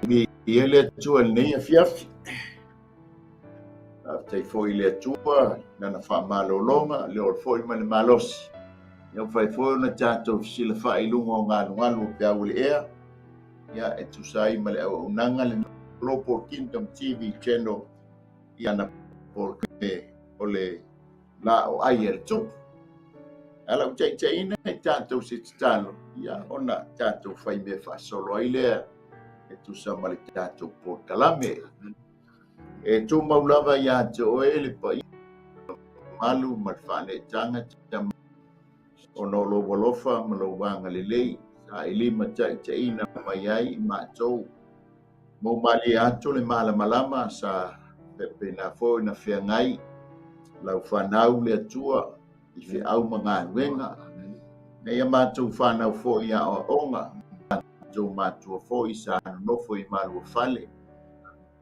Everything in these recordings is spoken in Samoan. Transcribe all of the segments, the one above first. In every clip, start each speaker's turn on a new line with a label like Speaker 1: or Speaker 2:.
Speaker 1: Viia le Atua i lenei afiafi. Faafetai foi i le Atua i Lana faamalologa, le ola foi ma le malosi. Ia mafai foi ona tatou fesilafai i luga o galugalu o peau o le ea, ia e tusa ai ma le auaunaga le Global Kingdom TV Channel i ana polokalame o le laoai a le Tupu. A lau taitaiina i tatou se tatalo, ia ona tatou fai mea faasolo ai lea e tusa ma le tatou polokalame. E tumau lava ia te oe le paia malu ma le faaneetaga ona o lou alofa ma lou agalelei sa e limataitaiina mai ai i matou. Mou malie atu le malamalama sa faapena foi ona feagai lau fanau le Atua i feau ma galuega. Ina ia matou fanau foi i aoaoga, matou matua foi sa nonofo i maluafale.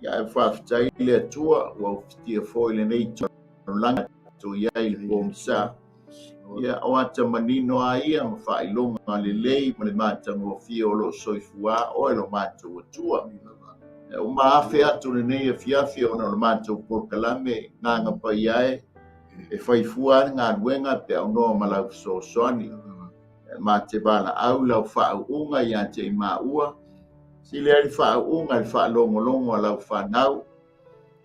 Speaker 1: Ia ae faafetai le Atua ua ufitia foi lenei tulaga matou i ai i le pogisa. Ia o ata manino a ia ma faailoga lelei ma le matagofie o lo o soifua oe lo matou Atua. E uma afe atu lenei afiafi ona o le matou polokalame Agaga Paia e e fai fua le galuega pe aunoa ma lau fesoasoani. E ma te valaau lau faauuga ia te i maua, sili ai le faauuga i le faalogologo a lau fanau.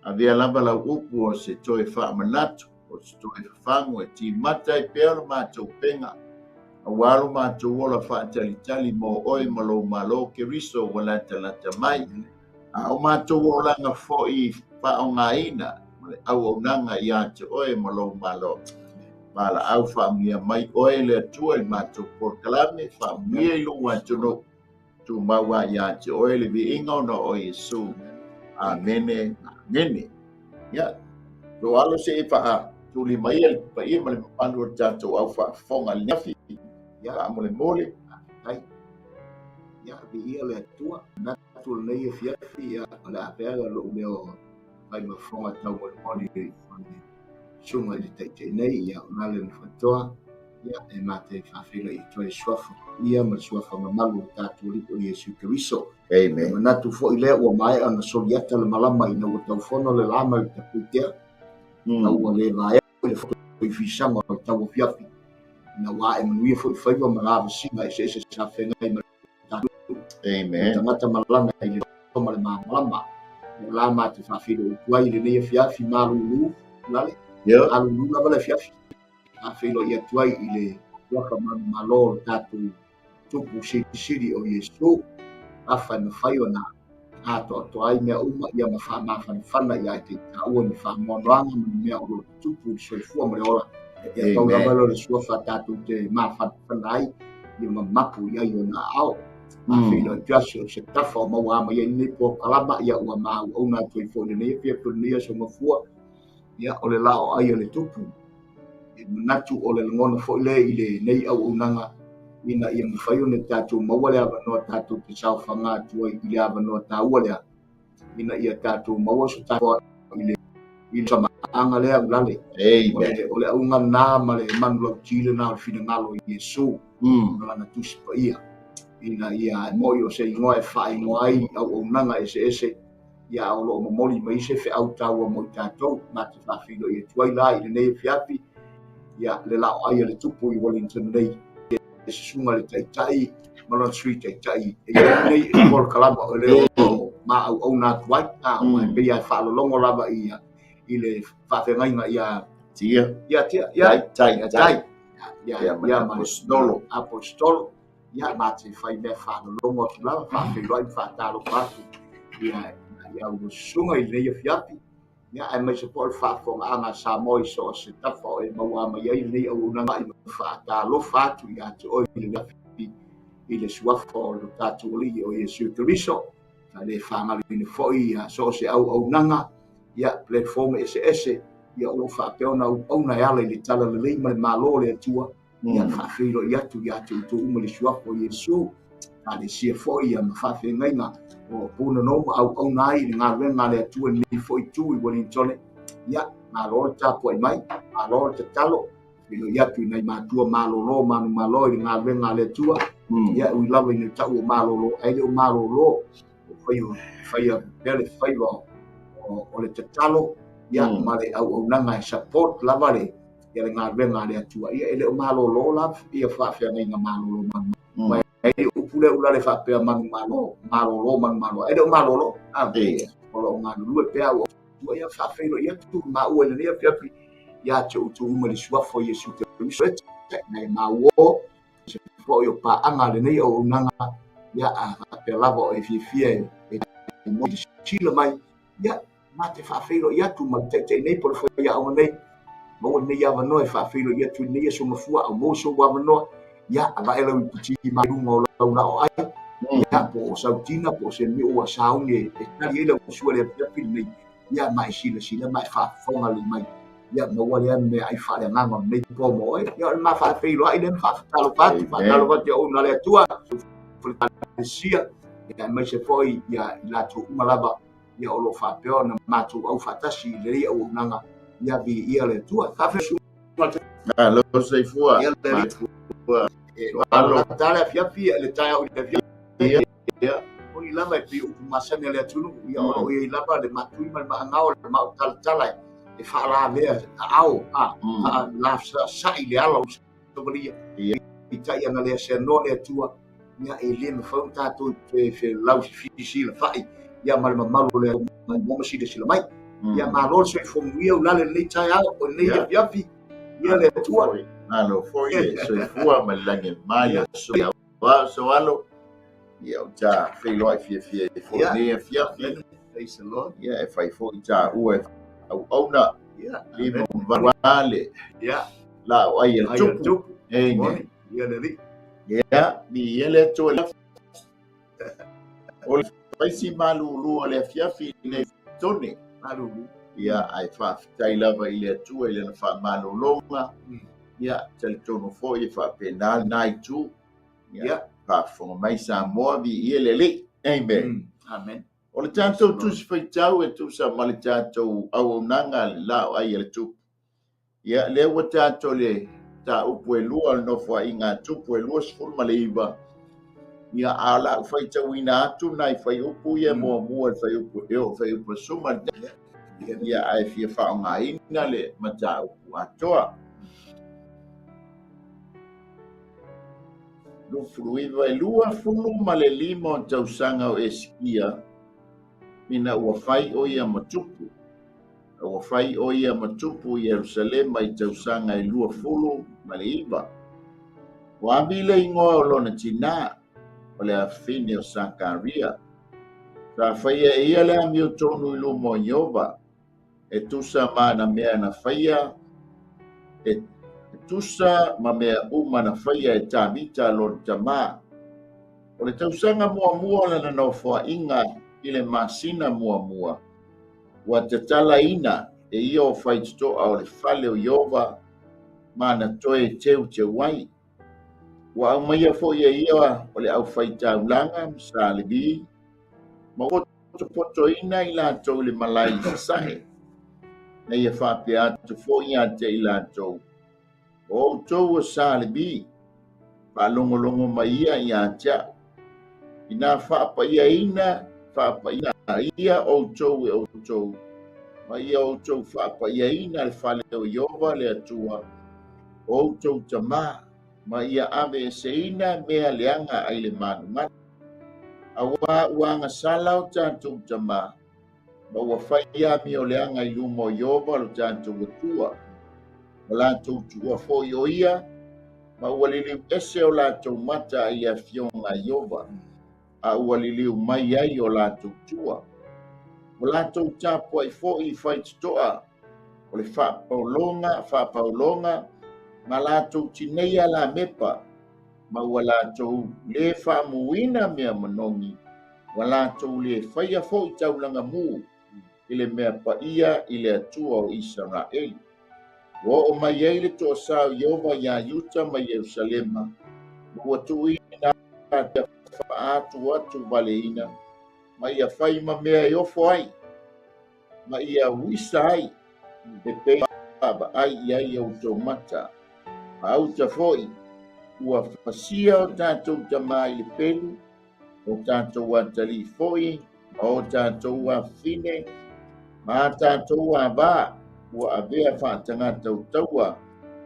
Speaker 1: Avea lava lau upu o se toe faamanatu, o se toe fafagu e timata ai pea lo matou upega, aua lo matou ola faatalitali mo oe ma lou Malo Keriso ua latalata mai. A o matou olaga foi faaaogaina ma le auaunaga ia te oe ma lou Malo. Valaau faamanuia mai oe le Atua i le matou polokalame, faamanuia i lou atunuu, tumau lava ia te oe le viiga ona o Iesu. Amene, amene. Ia, lo alo se i faatuli mai le paia ma le mamalu o le tatou au faafofoga i le afi. Ia, faamolemole.
Speaker 2: Ai. Ia, viia le Atua. Manatu o lenei afiafi, ia, o le a avea lou leo fai ma fofoga taumolimoli o le susuga i le Taitai nei, ia, o Lale Nofatoa, ia, e mate faafeiloai atu ai le suafa paia ma le suafa mamalu o le tatou Alii o Iesu Keriso.
Speaker 1: Amen.
Speaker 2: E manatu foi lea ua maea ona soliata le malama ina ua taufono le la ma le tapuitea, mm. ua le vaea le foto i fisaga o le tauafiafi, ina ua ae manuia foi faiva ma lavasiga eseese sa feagai ma
Speaker 1: Amen.
Speaker 2: Tagata malaga i le ma le malamalama. O la ma te faafeiloai atu ai i lenei afiafi malulu, lale.
Speaker 1: Yeah.
Speaker 2: Malulu lava le afiafi. Faafeiloai atu ai i le suafa manumalo o le tatou Tupu Silisili o Iesu. Afa e mafai ona atoatoa ai mea uma ia ma faamafanafana ia e te taua ni faanoanoaga ma ni mea o lo o tutupu i le soifua ma le ola. Ia pau lava lea o le suafa tatou te mafanafana ai ia mamapu i ai ona aao. Faafeiloai atu aso se tafa o maua mai ai lenei polokalama ia ua maauauna atu ai foi i lenei afiafi o lenei aso Gafua. Ia o le laoai a le Tupu. E manatu o le lagona foi lea i lenei auaunaga ina ia mafai ona tatou maua le avanoa tatou te saofaga atu ai i le avanoa taua lea ina ia tatou maua so tatou i le i le samaaga lea ulale.
Speaker 1: Amen.
Speaker 2: O le auga lena ma le manulauti lena o le finagalo o Iesu ma lana Tusi Paia ina ia mo'i o se igoa e faaigoa ai auaunaga eseese ia o lo o momoli mai se feau taua mo i tatou. Ma te faafeiloai atu ai la i lenei afiafi ia le laoai a le Tupu i Wellington nei, le susuga i le Taitai ma lona Sui Taitai e i ai nei i polokalama o le o ma auauna atu ai, a e pei lava e faalologo lava i le faafeagaiga ia
Speaker 1: Tia.
Speaker 2: Ia Tia, ia
Speaker 1: Tai,
Speaker 2: Tai,
Speaker 1: Tai.
Speaker 2: Ia,
Speaker 1: Ia, ma
Speaker 2: ia, ma
Speaker 1: Apostolo.
Speaker 2: Apostolo. Ia, ma te fai mea faalologo atu lava, faafeiloai ma faatalofa atu ia i au susuga i lenei afiafi. Ia, aemaise foi o le faafofogaaga a Samoa i so o se tafa o e maua mai ai lenei auaunaga ma faatalofa atu ia te oe i lenei afiafi i le suafa o lo tatou Alii o Iesu Keriso. Sa le faagaloina foi ia so o se auaunaga, ia, platform eseese, ia o lo o faapea ona auauna e ala i le talalelei ma le Malo o le Atua. Ia faafeiloai atu ia te outou uma i le suafa o Iesu, Ekalesia foi ia ma faafeagaiga o Punono ma auauna ai i le galuega a le Atua i lenei foi itu i Wellington. Ia, malo le tapuai mai, malo le tatalo, faafeiloai atu i nai matua malolo manumalo i le galuega a le Atua. Ia, ui lava ina tau o malolo, ae le o malolo. O Faia pea le faiva o le tatalo, ia, ma le auaunaga e support lava le ia le galuega a le Atua. Ia, e le o malolo la ia faafeagaiga malolo manumalo. Ma e upu lea ulale faapea manumalo, malolo manumalo. E le o malolo, o lo o galulue pea auauna. Ia faafeiloai atu maua i lenei afiafi ia te outou uma i le suafa o Iesu Keriso e maua se foi o paaga a lenei auaunaga. Ia, a faapea lava o e fiafia e sila mai, ia, ma te faafeiloai atu ma le taitai nei po o le faiaoga nei, maua lenei avanoa e faafeiloai atu i lenei aso mafua, a maua sou avanoa, ia, avae lau iputi mai luga o lau lao ai, ia, po o sautina, po o se mea ua sauni e tali ai lau sua le afiafi lenei, ia, ma e silasila ma e faafofoga lelei mai, ia, maua lea mea ai faaleagaga o lenei po mo oe. Ia, o le ma faafeiloai lea ma faafatalofa atu, faatalofa atu i auauna a le Atua, Ekalesia, ia, aemaise foi ia i latou uma lava ia o lo o faapea ona matou au faatasi i lenei auaunaga, ia viia le Atua. Faafetai.
Speaker 1: Malo soifua.
Speaker 2: Ia le Alii. E le afiafi, le taeao i le afiafi.
Speaker 1: Ia.
Speaker 2: Moni lava e pei o upu masani a le atunuu, ia o lo o i ai lava le maatui ma le maagao, le maotalatala e faalavea aao, a faalafsasa'i le ala o savalia. Peitai ana le seanoa le Atua, ia e le mafai ona tatou felausilafa'i ia ma le mamalu o le mai ma silasila mai. Ia malo le soifua manuia ulale lenei taeao, o lenei afiafi, ia le Atua.
Speaker 1: Malo foi le soifua ma le lagi e mama ia so alo. Ia o ta feiloai fiafia ai foi lenei afiafi.
Speaker 2: Praise the Lord.
Speaker 1: Ia e fai foi taua e auauna. Lima ma valu le. La o ai e le tupu. Amen.
Speaker 2: Ia le Alii.
Speaker 1: Ia, viia le Atua i le O le faisi malulu o le afiafi i le tone.
Speaker 2: Malulu.
Speaker 1: Ia, ae faafetai lava i le Atua i lana faamalologa. Ia, talitonu foi e faapena lena itu. Ia, faafofoga mai Samoa, viia le Alii. Amen.
Speaker 2: Amen.
Speaker 1: O le tatou tusi faitau e tusa ma le tatou auaunaga le la o ai a le tupu. Ia, lea ua tatou le mataupu e lua o le Nofoaiga a Tupu e 29. Ia, a o lau faitauina atu nai fuaiupu ia muamua le fuaiupu e oo fuaiupu suma le ia ae fia faaaogaina le mataupu atoa. 29 e 25 o tausaga o Esikia ina ua fai o ia ma tupu. Ua fai o ia ma tupu i Ierusalema i tausaga e 29. Ua avi le igoa o lona tinā, o le afafine o Sakaria. Sa faia e ia le amiotonu i luma o Ieova, e tusa ma ana mea na faia, e tusa ma mea uma na faia e Tavita lona tamā. O le tausaga muamua o lana nofoaiga i le masina muamua, ua tatalaina e ia o faitotoa o le fale o Ieova ma na toe teuteu ai. Ua aumaia foi e ia o le aufaitaulaga ma sa Levi, ma ua potopotoina i latou i le malae i sasae, na ia faapea atu foi ia te i latou, O outou o sa Levi, faalogologo mai ia ia te au. Inā faapaiaina, faapaia ia outou e outou, ma ia outou faapaiaina le fale o Ieova le Atua o outou tamā, ma ia aveeseina mea leaga ai le malumalu. Auā ua agasala o tatou tamā, ma ua fai amio leaga i luma o Ieova lo tatou Atua. Ua latou tuua foi o ia, ma ua liliu ese o latou mata i le afioga a Ieova, a ua liliu mai ai o latou tua. Ua latou tapuai foi i faitotoa o le faapaologa, faapaologa, ma latou tineia lamepa, ma ua latou lē faamuina mea manogi, ua latou lē faia foi taulaga mu i le mea paia i le Atua o Isaraeli. Ua oo mai ai le toasā o Ieova iā Iuta ma Ierusalema, ma ua tuuina atu faaatuatu valeina, ma ia fai ma mea e ofo ai, ma ia uisa ai, e pei vaavaai i ai outou mata. A uta foi, ua fasia o tatou tamā i le pelu, o tatou atalii foi O tatou afafine ma a tatou avā ua avea faatagata utaua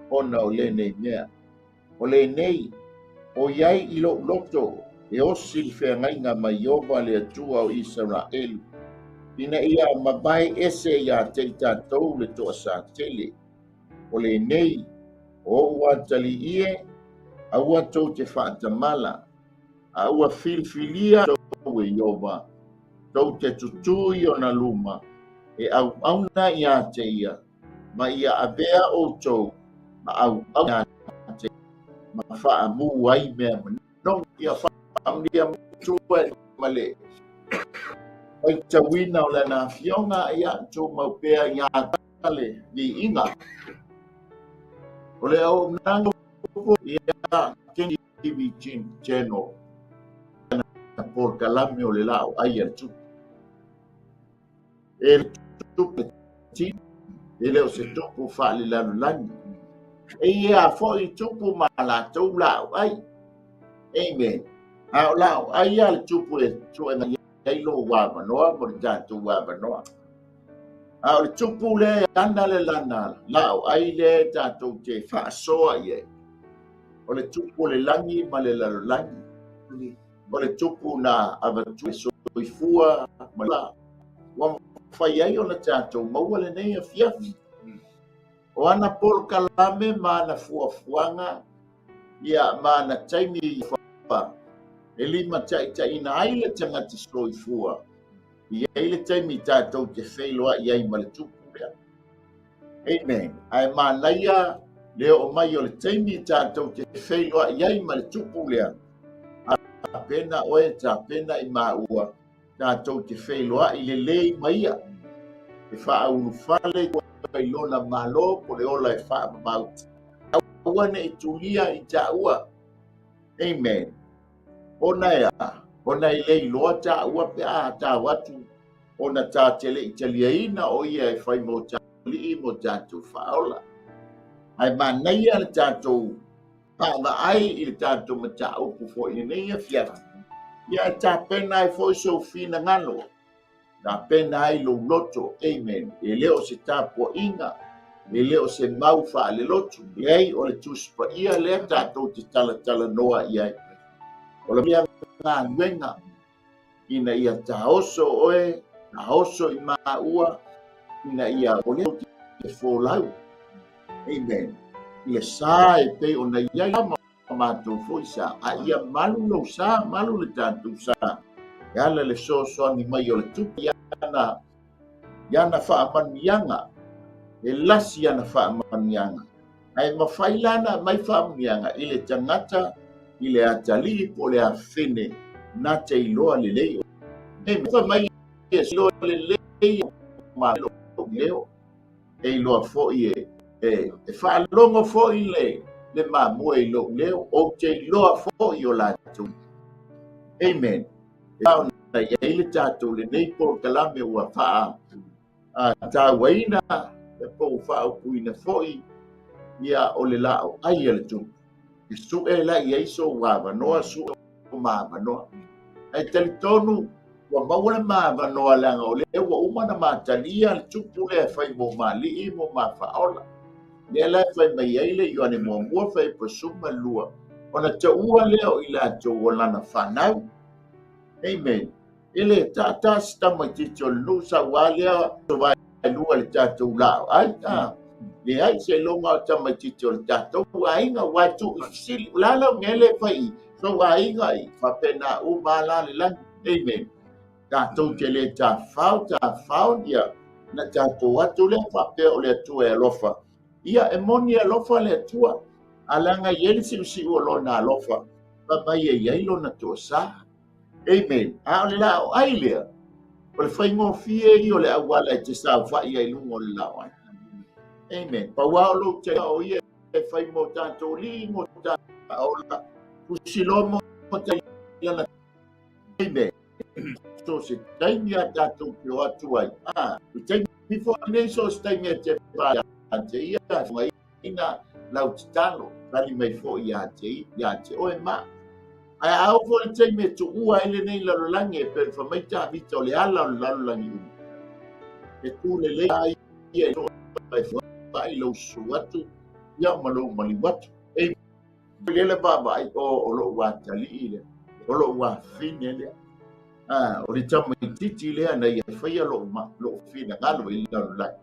Speaker 1: ona o lenei mea. O lenei, o i ai i lou loto e osi le feagaiga ma Ieova le Atua o Isaraelu, ina ia mavae ese iā te i tatou le toasatele. O lenei, o ou atalii e, aua tou te faatamala, a ua filifilia tou e Ieova, tou te tutū i ona luma, e auauna iā te ia, ma ia avea outou ma auauna iā te ia, ma faamū ai mea manogi. Ia faamanuia matua ma le faitauina o lana afioga, ia tumau pea iā le viiga. O le auaunaga ia TV Channel na polokalame o le laau ai a le tupu. E le tupu ti, e le o se tupu faalelalolagi. E ia foi tupu ma latou laau ai. Amen. A o laau ai a le tupu e suena ai lo avanoa mo le tatou avanoa. A o le tupu lea e ana le lana laau ai lea e tatou te faasoa i ai. O le tupu o le lagi ma le lalolagi. O le tupu na avatu le soifua ma la. Ua mafai ai ona tatou maua lenei afiafi. O ana polokalame ma ana fuafuaga, ia ma ana taimi e limataitaiina ai le tagata soifua. E i ai le taimi tatou te feiloai ai ma le tupu lea. Amen. Ae manaia le oo mai o le taimi tatou te feiloai ai ma le tupu lea. Tapena oe, tapena i maua, tatou te feiloai lelei ma ia. E faaulufale i lona Malo po le ola e faamamau. Aua ne i tulia i taua. Amen. Ona e a? Ona e le iloa taua pe a tau atu ona ta te le i taliaina o ia e fai mo tatou mo tatou faaola. Ae manaia le tatou vaavaai i le tatou mataupu foi i lenei afiafi. Ia e tapena ai foi sou finagalo, tapena ai lou loto, amen. E le o se tapuaiga, e le o se mau faalelotu, leai o le Tusi Paia lea tatou te talatalanoa i ai. O le mea galuega ina ia taoso oe, taoso i maua, ina ia o lea te folau. Amen. I le sa e pei ona i ai ma matou foi sa, a ia malu lou sa, malu le tatou sa. E ala le fesoasoani mai o le tupu i ana, i ana faamanuiaga, e lasi ana faamanuiaga. Ae mafai la ona aumai faamanuiaga i le tagata, i le atalii po o le afafine na te iloa lelei. E fai mai e iloa lelei ma lou leo, e iloa foi e faalogo foi le mamoe i lou leo, ou te iloa foi o latou. Amen. E ona i ai le tatou lenei polokalame ua faa tauaina po ua faaupuina foi ia o le laau ai a le tupu. E su'e la i ai sou avanoa, su'e o ma avanoa. Ae talitonu ua maua le ma avanoa leaga o lea ua uma ona matalia le tupu lea e fai mo ma alii mo ma faaola. Lea la e fai mai ai le Ioane muamua fuaiupu 12, ona taua lea o i latou o lana fanau. Amen. E le tata se tamaitiiti o le nuu sau a lea vaelua le tatou laau ai. Leai seiloga o tamaitiiti o le tatou aiga ua e tuu i fesili. O le a lau mea lea e fai i sou aiga i faapena uma la le lagi. Amen. Tatou te le tafafao, tafafao ia na tatou atu lea faapea o le Atua e alofa. Ia e moni e alofa le Atua, a leaga e i ai le siusiu o lona alofa, fai mai e i ai lona toasa. Amen. A o le laau ai lea, o le faigofie ia o le auala e te saofai ai i luga o le laau ai. Amen. Pau lava o lou te o ia e fai mo tatou alii, mo tatou ola, tusi loa mo lana. Amen. So se taimi a tatou te o atu ai. O taimi foi nei so se taimi a te pa te ia, ina lau tatalo, tali mai foi ia te oe ma. Ae a oo foi le taimi e tuua ai lenei lalolagi e pei ona fai mai Tavita o le ala o le lalolagi uma, e tu lelei lava ia i e fuaai lou susu atu ia ma lou maliu atu. E i ai le vaavaai, o, o lou atalii lea, o lou afine lea. Ah, o le tamaitiiti lea na ia faia lou, lou finagalo i le lalolagi.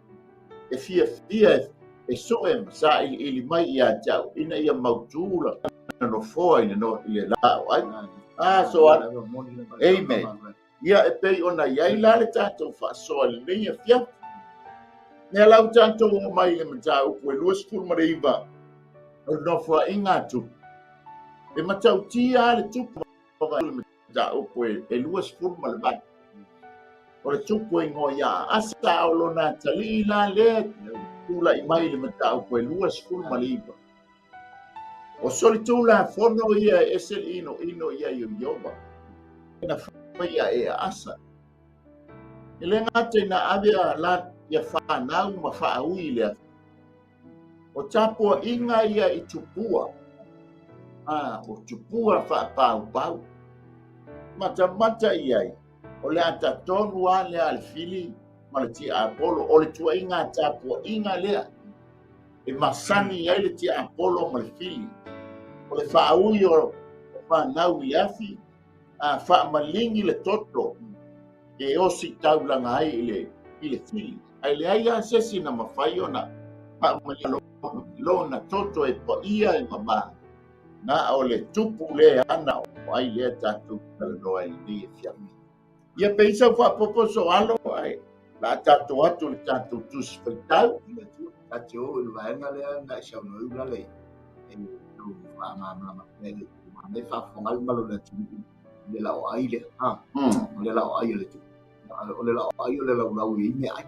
Speaker 1: E fiafia e sue ma sailiili mai ia te au ina ia mautu lana nofoa i le, no, i le laoai. Ah, so amen. Ia e pei ona i ai la le tatou faasoa i lenei afiafi. Mea la ua tatou oo mai i le mataupu e 29 o le nofoaiga a Tupu. E matautia lava le Tupu le mataupu e 28. O le Tupu e igoa ia Asa a o lona atalii la lea tulai mai i le mataupu e 29. O solitulafono ia e ese le inoino i ai o Ieova, na faia e Asa. E le gata ina ave a la ia fanau ma faaui i le afi. O tapuaiga ia i tupua, a o tupua faapaupau. Matamata i ai, o le ata tonu lava lea a le fili ma le tiapolo, o le tuaiga tapuaiga lea. E masani ai le tiapolo ma le fili. O le faaui o fanau i le afi, a faamaligi le toto e osi taulaga ai i le, i le fili. Ae leai lava se isi na mafai ona faamaligi lona toto e paia e mama. Na o le tupu le ana o ai lea tatou talanoa ai lenei afiafi. Ia pei sau faapopo so alo ae la tatou atu le tatou tusi faitau.
Speaker 2: Ta te o i le vaega lea na e saunoa ai ulale e tau faamalamalama pea le nei faafofoga ai malo le atunuu i le laoai lea. Ha. O le laoai o le tupu. O le laoai o le laulau i meaai.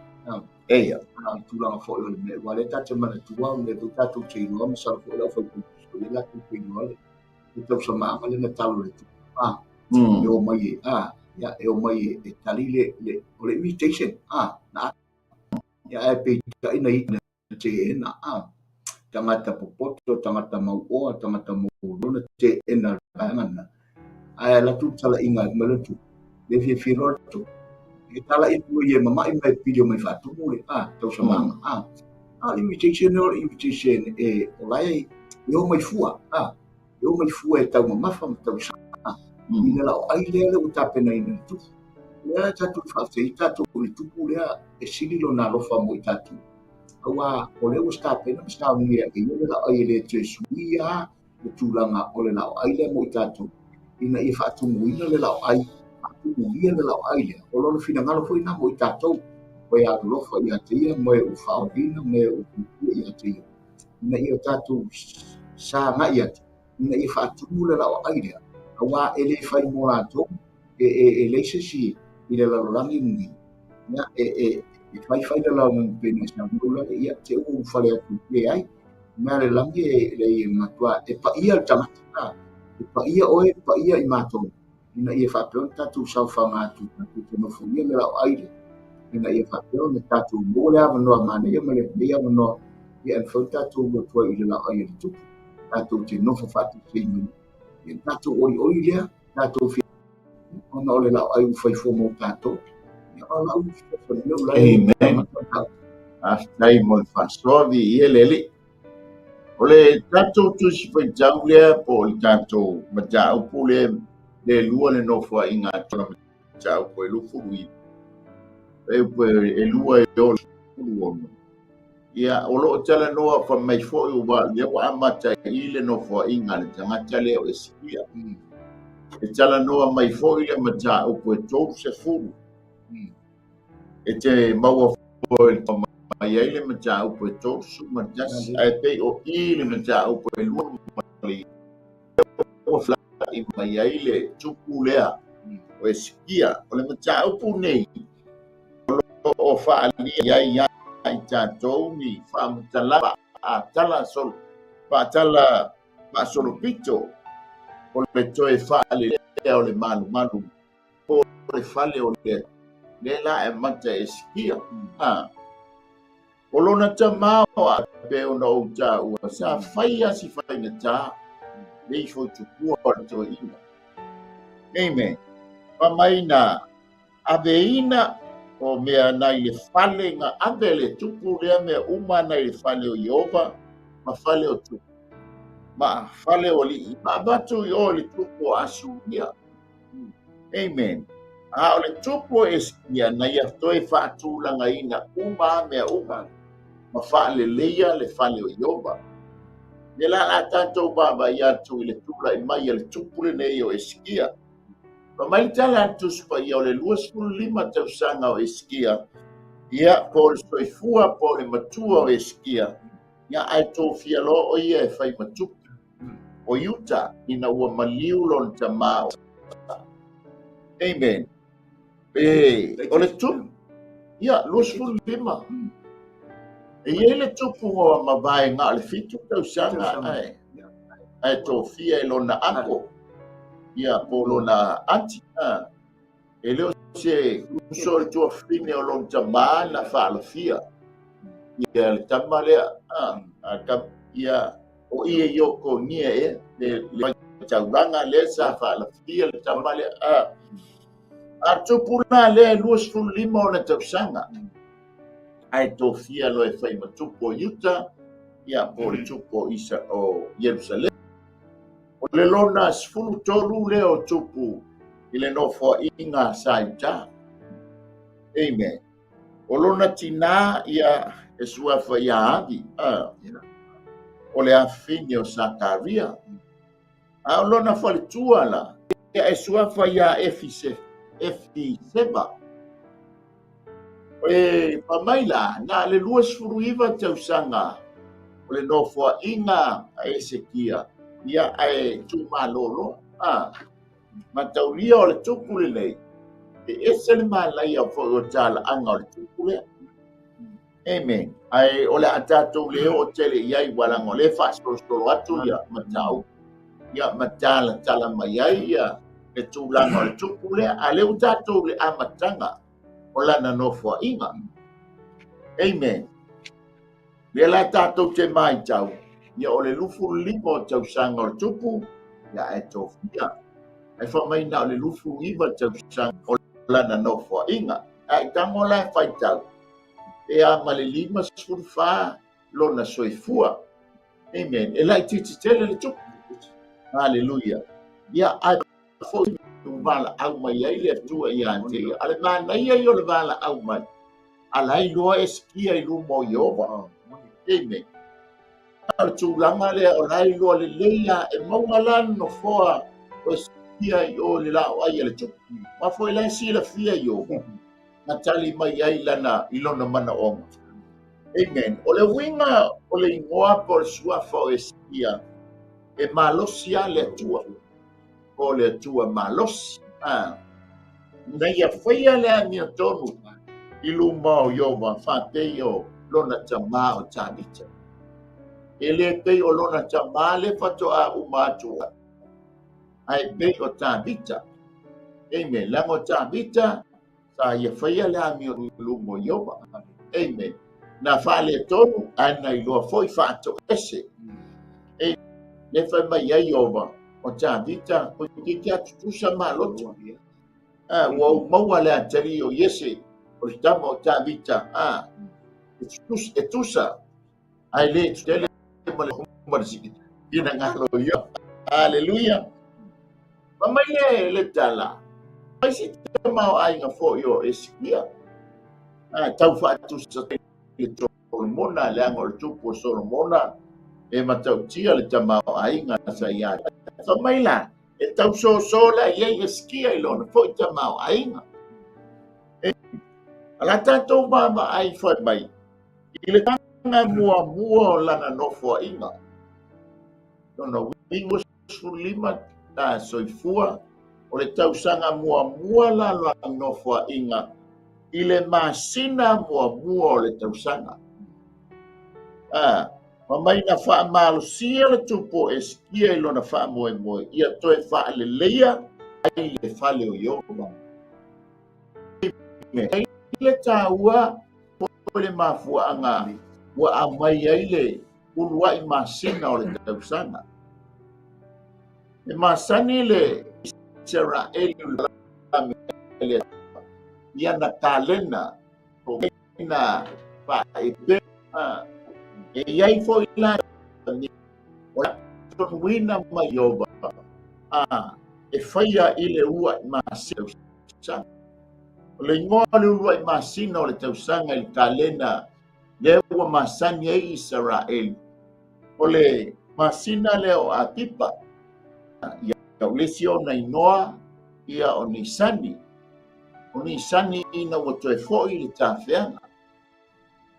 Speaker 1: Eia.
Speaker 2: A tulaga foi o le mea. Ua le ta te manatua, o le foi tatou te iloa, masalo foi le aufaipisinisi, o le latou te iloa le le tausamaaga le na talo le tupu. A, e o mai e, a, ia, e o mai e tali le, le, o le invitation, a, na ia ae peitai na ina teena, a, tagata popoto, tagata mauoa, tagata mauoa, na teena le vaega na. Ae alu atu le talaiga mai le tupu, le fiafia loa le tupu. E talai atu ia e mama'i mai pili o mai faatumu le, a, tausamaaga, a. A o le invitation o le invitation e o la e e o mai fua, a, e o mai fua e taumamafa ma tausa i le laoai lea le ua tapenaina e le tupu. Lea tatou faafetai tatou i le tupu lea e sili lona alofa mo i tatou. Aua o lea ua tapena ma saunia e ia le laoai e le toe suia le tulaga o le laoai lea mo i tatou ina ia faatumuina le laoai, faatumulia le laoai lea. O lona finagalo foi na mo i tatou. O e alolofa ia te ia, ma e ua faaoleina, ma e ua puipuia ia te ia. Ina ia tatou sagai atu, ina ia faatumu le laoai lea, aua e le fai mo latou, e leai se isi i le lalolagi lenei, ia, e fai fai le lalolagi pei ona saunoa ai, ia, te ua ulufale atu, leai. Mea le lagi e leai e matua e paia le tagata, e paia oe, e paia i matou, ina ia faapea ona tatou saofaga atu, tatou te nofoia le laoai lea, ina ia faapea ona tatou maua le avanoa manaia ma le lelei avanoa, ia e mafai ona tatou alu atu ai i le laoai a le Tupu, tatou te nofo faatasi ai ma ia, tatou olioli lea, tatou fia ona o le laoai ua fai fua mo tatou. Ia, o lau fesoasoani lea
Speaker 1: Amen. Faafetai mo le faasoa viia le Alii. O le tatou tusi faitau lea po o le tatou mataupu lea le lua le nofoaiga a tona mataupu e 29. E lua e 16. Ia, o lo o talanoa fai mai foi ua lea ua amata i le nofoaiga a le tagata lea o Esekia. E talanoa mai foi le mataupu e 30. E te maua foi mai ai le mataupu e 31, ae pei o i le mataupu e 2 ma le ua fela'i mai ai le tupu lea o Esekia. O le mataupu nei, o lo o faaalia ai ia i tatou ni faamatalaga faatala solo, faatala faasolopito o le toe faalelea o le malumalu po o le fale o le lea la e amata e Esekia. Ha. O lona tamā o a pei ona ou taua, sa fai lava si faigata, le ifo i tupua o le toeaina. Amen. Fai mai na aveina o mea nai le fale na ave le tupu lea mea uma nai le fale o Ieova ma fale o tupu ma fale o alii ma avatu i o le tupu o Asuria. Amen. A o le tupu o Esekia na ia toe faatulagaina uma mea uma ma faaleleia le fale o Ieova. Lea la la tatou vaavaai atu i le tulai mai a le tupu lenei o Esekia. Fai mai le tala a le Tusi Paia o le 25 tausaga o Esekia, ia po o le soifua po o le matua o Esekia, ia ae tofia loa o ia e fai ma tupu o Iuta ina ua maliu lona tamā o Amen. E, o le tupu, ia, 25. E i ai le tupu ua mavae na o le 7 tausaga ae, ae tofia e lona uncle, ia, po o lona auntie. E le o se uso le tuafafine o lona tamā na faalafia. Ia, le tama lea, ia, o ia i Iokonia ea, le taulaga lea sa faalafia le tama lea. A tupu la lea e 25 ona tausaga, ae tofia loa e fai ma tupu o Iuta, ia po o le tupu o Isa o Ierusalema. O le lona 13 lea o tupu i le nofoaiga sa Iuta. Amen. O lona tinā ia e suafa ia Avi, o le afafine o Sakaria. A o lona faletua la, ia e suafa ia Efiseba. E fai mai la, na le 29 tausaga o le nofoaiga a Esekia, ia ae tuumalolo. Mataulia o le tupu lenei, e ese le manaia foi o talaaga o le tupu lea. Amen. Ae o le a tatou le oo tele i ai, ua leaga o lea e faasolosolo atu ia mataupu, ia ma talatala mai ai ia le tulaga o le tupu lea, a lea ua tatou le amataga o lana nofoaiga. Amen. Lea la tatou te matau, ia o le 25 o tausaga o le tupu, ia ae tofia. Ae fai mai na o le 29 tausaga o lana nofoaiga. Ae tago la e faitau, pe a ma le 54 lona soifua. Amen. E laitiiti tele le tupu. Haleluia. Ia, ae foi valaau mai ai le Atua ia te ia. A le manaia ia o le valaau mai, a la iloa e sikia i luma o Ieova. Amen. A o le tulaga lea o la iloa lelei lava, e maua la le nofoa o Esekia i o i le laoai a le tupu. Aua foi la e silafia Ieova na tali mai ai lana i lona manaoga. Amen. O le uiga o le igoa po o le suafa o Esekia, e malosi lava le Atua. O le Atua malosi. Ah. Na ia faia le amiotonu i luma o Ieova faapei o lona tamā o Tavita. E le pei o lona tamā le faatoa uma atu ae pei o Tavita. Amen. Leaga o Tavita sa ia faia le amio i luma o Ieova. Amen. Na faaletonu ae na iloa foi faatoese. Amen. Le fai mai ai Ieova, o Tavita, toeitiiti lava tutusa ma loto. Ah, ua ou maua le atalii o Iese, o le tama o Tavita. Ah, e tusa, ae le tele ma le ma le finagalo o Ieova. Aleluia. Fai mai le, le tala, mai si tamaoaiga foi o Esekia, a tau faatusa le Solomona, leaga o le tupu o Solomona e matautia le tamaoaiga sa ia. Fai mai la, e tau soso la i ai Esekia i lona foi tamaoaiga. E, a la tatou vaavaai fai mai, i le tausaga muamua o lana nofoaiga, lona uiga 15 ta soifua, o le tausaga muamua la lana nofoaiga i le masina muamua o le tausaga. A, ma mai na faamalosia le tupu o Esekia i lona faamoemoe ia toe faaleleia ai le fale o Ieova. Ai le taua o le mafuaaga ua aumai ai le uluai masina o le tausaga. E masani le Isaraelu i ana kalena po na faaepea e i ai foi la o le tonuina mai Ieova e faia i le uluai masina tausaga. O le igoa o le uluai masina o le tausaga i le kalena lea ua masani ai Isaraelu, o le masina lea o Apipa. Ia, o le isi ona igoa ia o Nisani. O Nisani ina ua toe foi le tafeaga.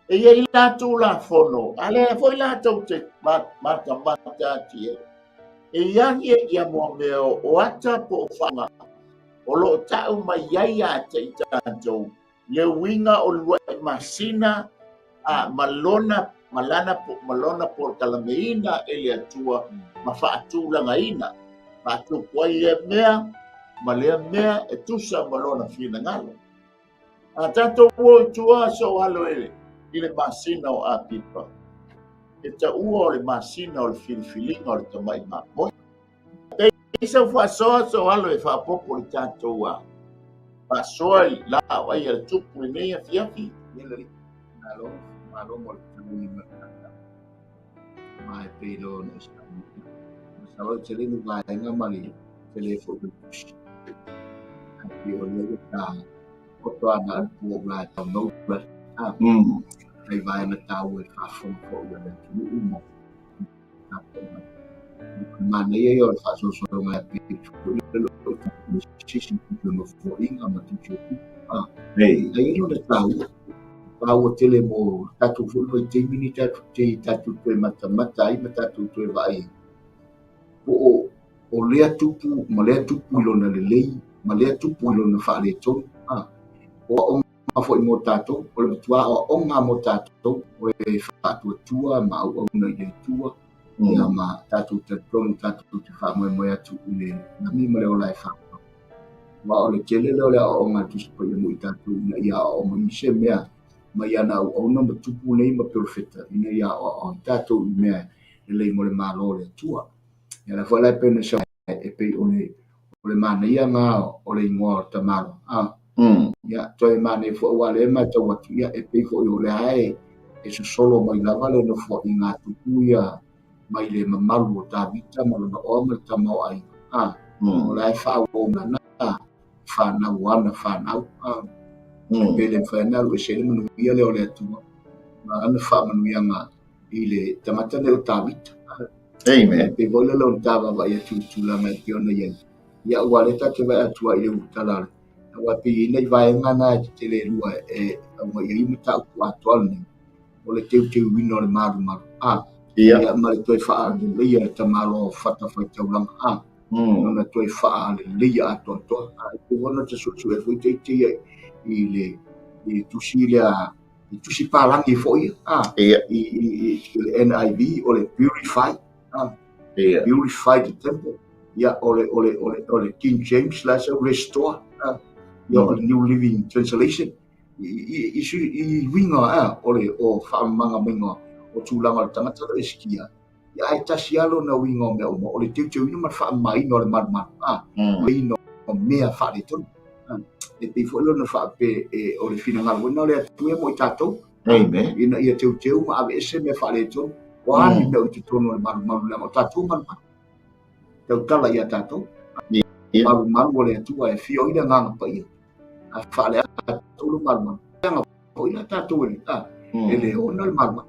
Speaker 1: E i ai la Tulafono, a lea foi latou te matamata atu i ai. E i ai ia mua mea o ata po o faga o lo o tau mai ai ia te i tatou le uiga o le lua'i masina a ma lona ma lana ma lona polokalameina e le Atua ma faatulagaina faatupu ai lea mea ma lea mea e tusa ma lona finagalo. A tatou o i tua soalo e i le masina o Apipa, e taua o le masina o le filifiliga o le tamai mamoe. E i sau faasoa soalo e faaopoopo i le tatou a faasoa i la o ai a le tupu lenei afiafi.
Speaker 2: Ia lelei. Malo, malo mo le taimi ma le tata. Ma e pei loa ona e saunoa. Masalo e tele ni vaega ma le tele foi o le tusi. Ae pei o lea ua ta poto ana le pua ula e tau nou la. Kai vaega taua e faafofoga foi a le atunuu ma tatou mai. Manaia ia o le faasolosologa e pei foi le lo sisi o nofoaiga ma tusi o tupu.
Speaker 1: Nei.
Speaker 2: Ai i lona taua. Taua tele mo tatou foi vaitaimi ni tatou te tatou toe matamata ai ma tatou toe vaai ai. Po o o lea tupu ma lea tupu i lona lelei ma lea tupu i lona faaletonu. O aoga foi mo tatou, o le matua aoaoga mo tatou, o le faatuatua ma auauna i le Atua, ia ma tatou talitonu tatou te faamoemoe atu i le lagi ma le ola e faaauau. Aua o le tele lea o le aoaoga a le Tusi Paia mo i tatou ina ia aoao mai se mea mai ana auauna ma tupu nei ma perofeta ina ia aoao ai tatou i mea lelei mo le Malo o le Atua. Ia la foi la e pei ona e pei o le o le manaia lena o le igoa o le tamaloa. Ia, toe manaia foi aua o lea e matau atu, ia, e pei foi o lea e, e sosolo mai lava le nofoaiga a tupu ia mai le mamalu o Tavita ma lona oa ma le tama o aiga. O la e faaauau mai ana fanau ana fanau. E pei le mafai ona alu ese ai le manuia lea o le Atua ma ana faamanuiaga i le tagata lea o Tavita.
Speaker 1: Amen.
Speaker 2: Pei foi lea o le ta vaavaai atu i le tulaga e pei ona i ai. Ia, aua lea tatou te vaai atu ai i le ulutala, aua e pei e i ai nai vaega na e tetele e lua e aumai ai mataupu atoa lenei, o le teuteuina o le malumalu, a,
Speaker 1: Ia.
Speaker 2: Ma le toe faaleleia le tamaloa o fatafaitaulaga, a, ona toe faaleleia atoatoa. A, e pei foi ona ta suesue foi teite ia i le i le tusi lea, i tusi palagi foi ia, a, i le NIV o le purify, a, purify the temple. Ia, o le, o le, o le, o le King James la sau restore, a, ia, o le New Living Translation, i, i, i, i uiga, a, o le, o faamamagaina o tulaga o le tagata lea e sikia, ia, ae tasi lava lona uiga o mea uma, o le teuteuina ma le faamamaina o le malumalu, a, leina o mea faaletonu. E pei foi lona faape e, o le finagalo foi lena o le Atua ia mo i tatou.
Speaker 1: Amen.
Speaker 2: Ina ia teuteu ma aveese mea faaletonu. O a ni mea o i totonu o le malumalu leaga o tatou malumalu. Tautala ia tatou. Malumalu o le Atua e afio ai le Agaga Paia. A faaleaga tatou le malumalu. Leaga foi la tatou e le, a, e le ona le malumalu.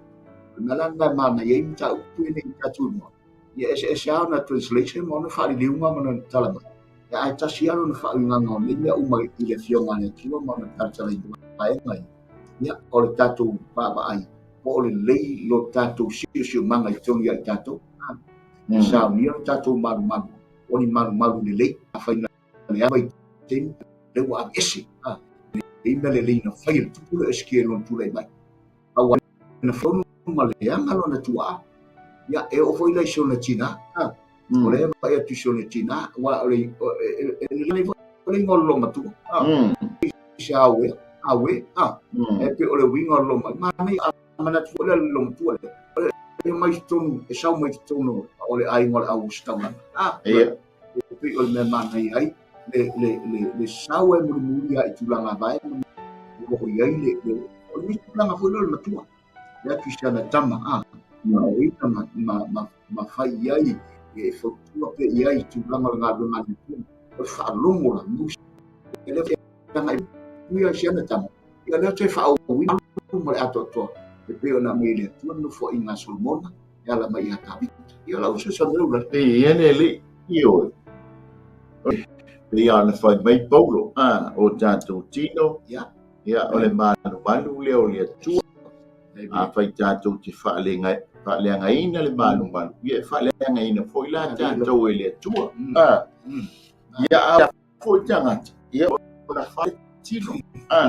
Speaker 2: O le mea la lena e manaia ai mataupu nei i tatou igoa. Ia eseese lava ona translation ma ona faaliliuga ma ona tala mai. Ia ae tasi lava lona faauigaga o nei mea uma i le Afioga a le Atua ma ona talatalaina vaega ia. Ia, o le tatou vaavaai po o lelei lo tatou siosiomaga i totonu ia i tatou. E saunia lo tatou malumalu, o ni malumalu lelei. Afai na leaga vaitaimi, lea ua aveese. Lelei mea lelei na fai e le tupu lea o Esekia i lona tulai mai. Aua na fono ma leaga lona tuaa. Ia, e oo foi la i si ona tinā. O lea e vaai atu i si ona tinā, aua o le, e lelei foi le igoa o le loomatua. Se aue, aue, a. E pei o le uiga o le loomatua. Manaia, a manatu foi lea i le loomatua lea. E mai i totonu, e sau mai i totonu o le aiga o le au ositaulaga.
Speaker 1: Ia.
Speaker 2: E pei o le mea manaia ai. Le le le le sau e mulimuli lava i tulaga vae o lo o i ai le le o le tulaga foi lea o le matua e atu i si ana tama a ma o ita ma ma ma ma fai i ai e fautua pea i ai i tulaga o le galuega a le Atua. O le faalogo la musi e le agai i ai si ana tama ia lea toe faaauauina ma le atoatoa e pei ona aumai e le Atua le nofoaiga a Solomona e ala mai ia Tavita. Ia lau fesoasoani lau
Speaker 1: E ia le alii, ioe. Pei lava ona fai mai Paulo, a, o tatou tino,
Speaker 2: Ia.
Speaker 1: ia, o le malumalu lea o le Atua. Afai tatou te faaleagaina le malumalu, ia e faaleagaina foi la tatou e le Atua. A, ia, a foi tagata, ia, o la fai tino. A,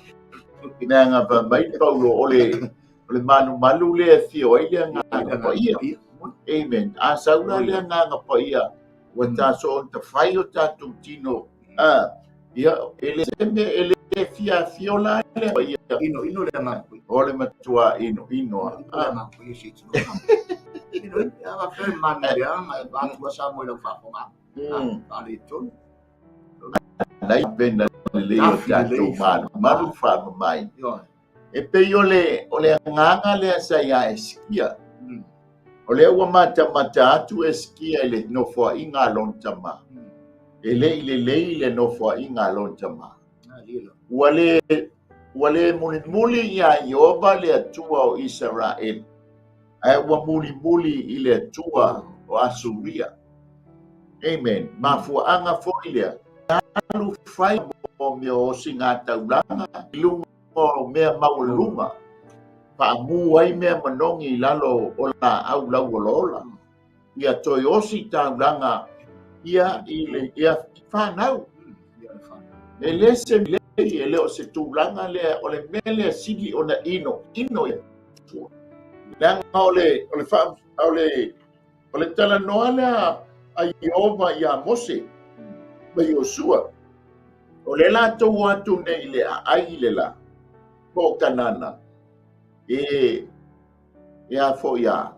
Speaker 1: leaga fai mai Paulo, o le o le malumalu lea e afio ai le Agaga Paia. Amen. A sau la le Agaga Paia, ua taso ona tafai o tatou tino. A, ia, e le se mea, e le fia afio la le Paia.
Speaker 2: Ino, ino le Agaga Paia.
Speaker 1: O le matua ino, ino.
Speaker 2: A. Ino le Agaga Paia se tino. Ino, ino, a fe manu le aga, e vātua sa mo i lau faafogaga. A, le tonu.
Speaker 1: Nai pena lelei o tatou malumalu faamamaina. E pei o le, o le agaga lea sa iā Esikia. O lea ua matamata atu Esikia i le nofoaiga a lona tama. E le i lelei le nofoaiga a lona tama. Ua le, ua le mulimuli iā Ieova le Atua o Isaraelu, ae ua mulimuli i le atua o Asuria. Amen. Mafuaaga foi lea, alu fai mo mea o osigataulaga i luga o mea maualuluga, faamu ai mea manogi i lalo o laau lauolaola, ia toe osi taulaga ia i le ia fanau. E le se lei, e le o se tulaga lea, o le mea lea sili ona ino ino ia tua. Leaga o le, o le, fa, o le, o le talanoa lea a Ieova iā Mose ma Iosua, o lea latou o atu nei i le aai i le la, po o Kanana, e, e a foi a,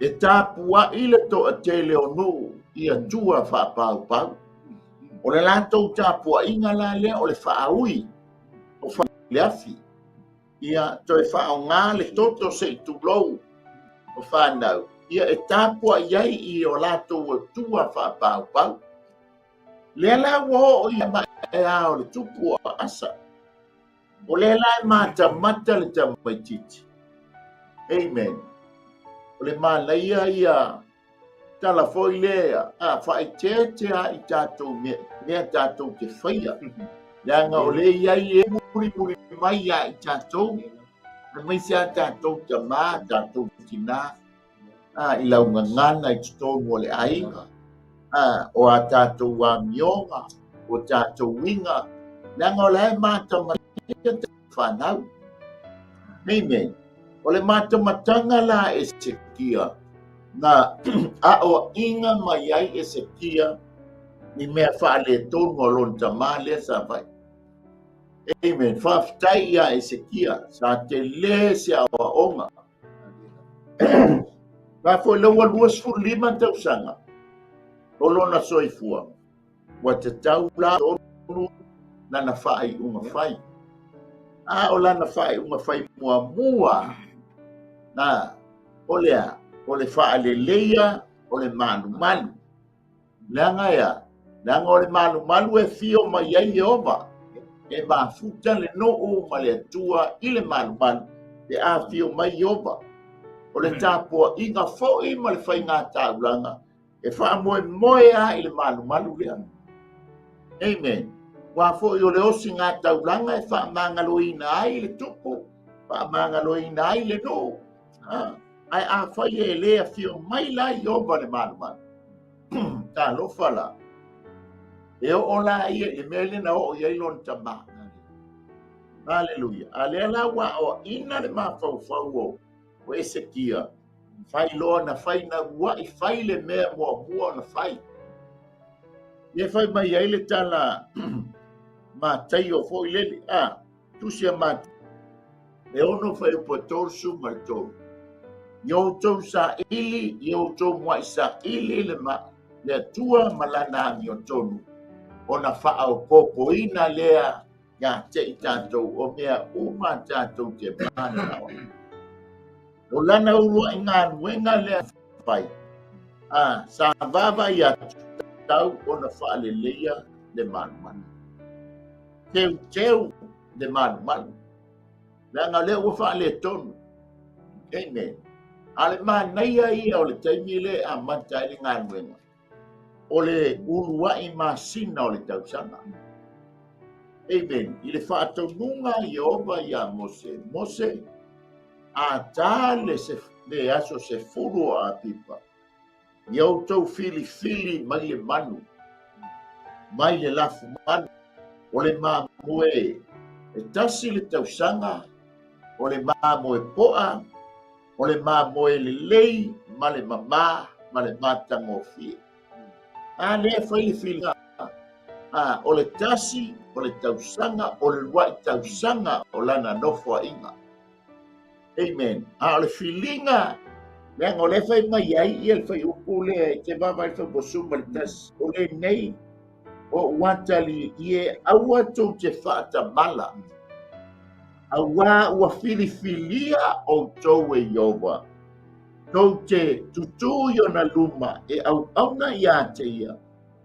Speaker 1: e tapuai le toatele o nuu i atua faapaupau. O le latou tapuaiga la lea o le faaui o le afi. Ia toe faaaoga le toto se i tulou o fanau, ia e tapuai ai i o latou atua faapaupau. Lea la ua oo i maea o le tupu o Asa. O lea la e matamata le tamaitiiti. Amen. O le manaia ia tala foi lea, a faaeteete lava i tatou mea, mea tatou te faia. Leaga o lea i ai e mulimuli mai ia i tatou, aemaise a tatou tamā, tatou tinā, a, i lau gagana i totonu o le aiga, a, o a tatou amioga, o tatou uiga, leaga o la e matamata fanau. Amen. O le matamataga la Esekia, na aoaiga mai ai Esekia i mea faaletonu a lona tamā lea sa fai. Amen. Faafetai iā Esekia, sa tele se aoaoga. La foi la ua 25 tausaga o lona soifua, ua tatau la tonu lana faaiuga fai. A o lana faaiuga fai muamua, na, o le a? O le faaleleia o le malumalu. Leaga e a? Leaga o le malumalu e fio mai ai Ieova, e mafuta le nuu ma le Atua i le malumalu pe a fio mai Ieova. O le tapuaiga foi ma le faiga taulaga e faamoemoe lava i le malumalu lea. Amen. Aua foi o le osiga taulaga e faamagaloina ai le tupu, faamagaloina ai le nuu. Ae afai e le afio mai la Ieova le malumalu, talofa la, e oo la ia i le mea lea na oo i ai lona tamā. Aleluia. A lea la ua aoaina le mafaufau o Esekia, fai loa na fai na ua'i fai le mea muamua ona fai. Lea fai mai ai le tala Mataio foi lele, a, tusi a Mataio, e ono fuaiupu e 33. Ia outou saili, ia outou muai saili le, ma, le Atua ma lana amiotonu. Ona faaopoopoina lea ia te i tatou o mea uma tatou te mananao ai. O lana uluai galuega lea fai, a sa vaavaai atu tau ona faaleleia le malumalu. Teuteu le malumalu. Leaga o lea ua faaletonu. Amen. A le manaia ia o le taimi lea e amata ai le galuega, o le uluai masina o le tausaga. Amen. I le faatonuga a Ieova iā Mose, Mose, a tā le, le aso 10 o Apipa, ia outou filifili mai le manu, mai le lafu manu, o le mamoe e tasi le tausaga, o le mamoe poa, o le mamoe lelei ma le mamā ma le matagofie. A lea fai le filiga, a, o le tasi, o le tausaga, o le lua'i tausaga o lana nofoa'iga. Amen. A o le filiga, leaga o lea fai mai ai ia le fuaiupu lea e te vaavaai le fuaiupu 11, o lenei o ou atalii e aua tou te faatamala, auā ua filifilia outou e Ieova, tou te tutū i ona luma e auauna iā te ia,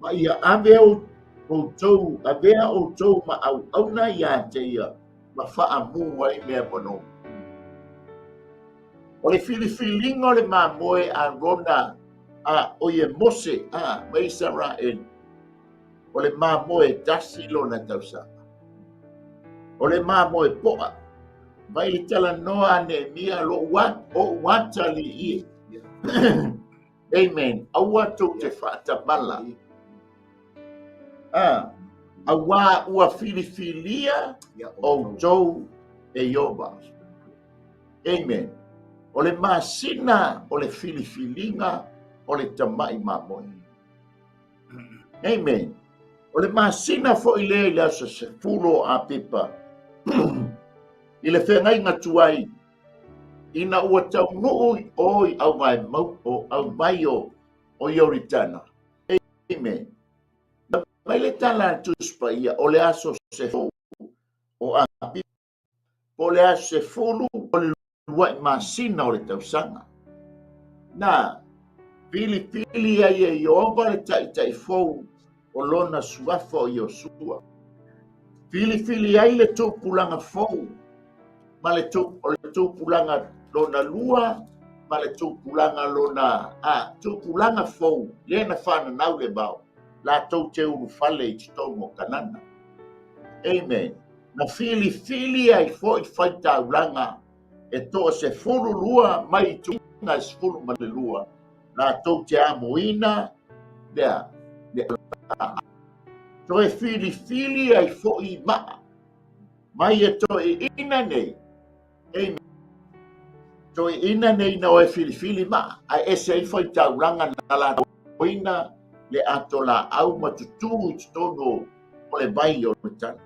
Speaker 1: ma ia ave outou, avea outou ma auauna iā te ia, ma faamū ai mea manogi. O le filifiliga o le mamoe a Rona, a o ie Mose, a, ma Isaraelu, o le mamoe tasi lona tausaga. O le mamoe poa, mai le talanoa a Neemia, lo'u o'u atalii e. Amen. Aua tou te faatamala. A, auā ua filifilia outou e Ieova. Amen. O le masina o le filifiliga o le tama'i mamoe. Amen. O le masina foi lea i le aso 10 o Apipa i le feagaiga tuai ina ua taunuu i o i auvae mau o aumai o o Ioritana. Amen. Mai le tala a le Tusi Paia o le aso 10 o Apipa po o le aso 10 o le lua'i masina o le tausaga. Na filifili ai e Ieova le taitai fou o lona suafa o Iosua. Filifili ai le tupulaga fou ma le, tu, o le tupulaga lona lua ma le tupulaga lona a, tupulaga fou lea na fananau le vao latou te ulufale i totonu o Kanana. Amen. Na filifili ai foi faitaulaga e 12 mai ituaiga e 12 latou te amoina lea le toe filifili ai foi maa mai e toeaiina nei. Amen. Toeaiina nei na o e filifili maa ae ese ai faitaulaga na latou le ato laau ma tutū i totonu o le vai o le tala.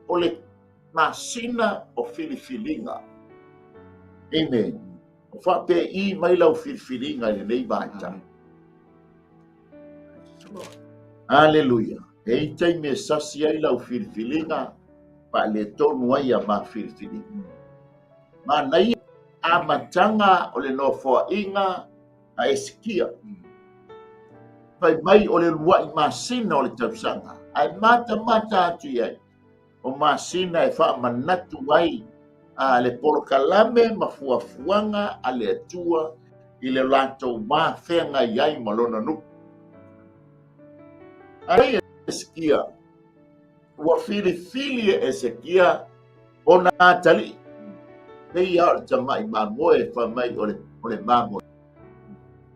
Speaker 1: O le masina o filifiliga. Amen. O faapei mai lau filifiliga i lenei vaitau. Aleluia. E i taimi e sasi ai lau filifiliga, faaletonu ai a ma filifiliga. Manaia amataga o le nofoaiga a Esekia. Fai mai o le lua'i masina o le tausaga, ae matamata atu i ai, o masina e faamanatu ai a le polokalame ma fuafuaga a le Atua i le latou mafeagai ai ma lona nuu. Ai Esekia, ua filifili e Esekia ona atalii, pei lava o le tama'i mamoe fai mai o le mamoe.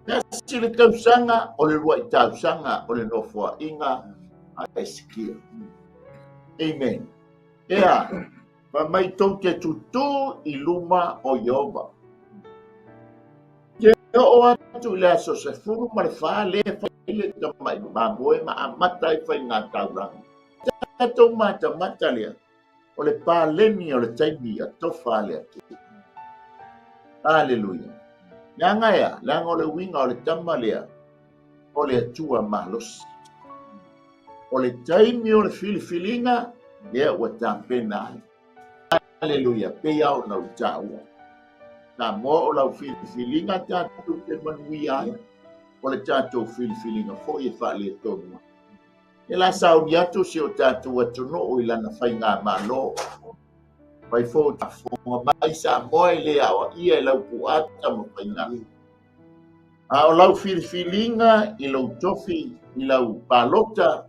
Speaker 1: Tasi le tausaga o le lua'i tausaga o le nofoa'iga a Esekia. Amen. Ea, fai mai tou te tutū i luma o Ieova. Te oo atu i le aso 14 lea e fai le tama'i mamoe ma amata ai faiga taulaga. Tatou matamata lea, o le paleni o le taimi a tofa a le Atua. Aleluia. Leaga e a? Leaga o le uiga o le tama lea, o le Atua malosi. O le taimi o le filifiliga, lea ua tapena ai. Aleluia, pei lava ona ou taua. Samoa o lau filifiliga tatou te manuia ai, o le tatou filifiliga foi e faaletonu ai. E la sauni atu si o tatou atunuu i lana faigamalo. Fai foi o faafofoga mai Samoa e le aoaia e lau puata ma faiga. A o lau filifiliga i lou tofi i lau palota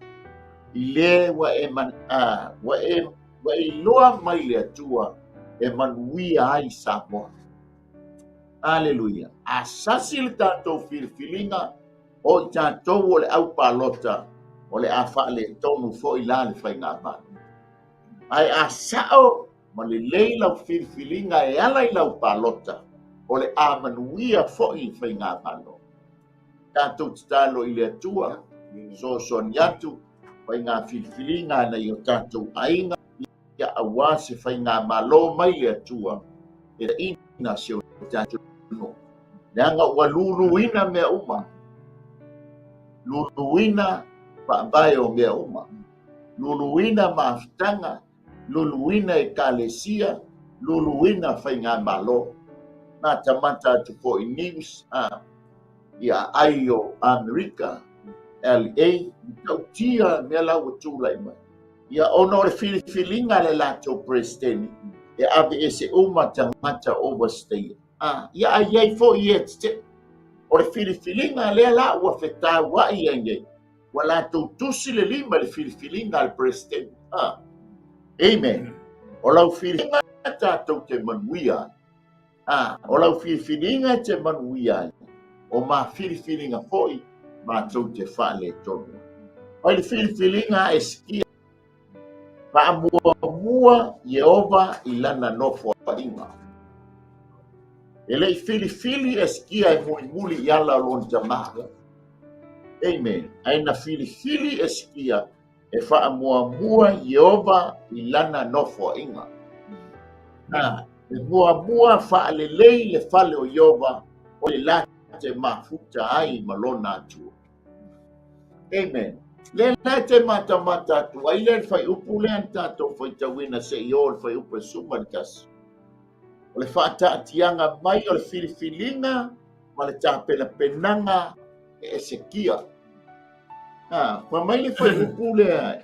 Speaker 1: i le ua e, man, a, ua e, ua e iloa mai le Atua e manuia ai Samoa. Aleluia. A sasi le tatou filifiliga, o i tatou o le au palota, o le a faaletonu foi la le faigamalo. Ae a sao ma lelei lau filifiliga e ala i lau palota, o le a manuia foi le faigamalo. Tatou tatalo i le Atua, soasoani atu faiga filifiliga a nai o tatou aiga, ia aua se faigamalo mai le Atua e taina si o tatou atunuu. Leaga ua luluina mea uma, luluina faavae o mea uma, luluina mafutaga, luluina ekalesia, luluina faigamalo. Matamata atu foi i news a i aai o Amerika, LA, matautia mea la ua tulai mai. Ia ona o le filifiliga a le latou Peresetene e aveese uma tagata overstay. A, ia a i ai foi e tetee. O le filifiliga lea la ua fetauai ai nei, ua latou tusi le lima i le filifiliga a le Peresetene. A, amen. O lau filifiliga tatou te manuia ai. A, o lau filifiliga e te manuia ai, o ma filifiliga foi matou te faaletonu ai. Mai le filifiliga a Esekia, faamuamua Ieova i lana nofoaiga. E le i filifili Esekia e mulimuli i ala o lona tama. Amen. Ae na filifili Esekia e faamuamua Ieova i lana nofoaiga. Na, e muamua faalelei le fale o Ieova o le la te mafuta ai ma lona Atua. Amen. Le la te matamata atu ai le fuaiupu lea na tatou faitauina seia oo i le fuaiupu e 11. O le faataatiaga mai o le filifiliga ma le tapenapenaga e Esekia. Ha, fai mai le fuaiupu lea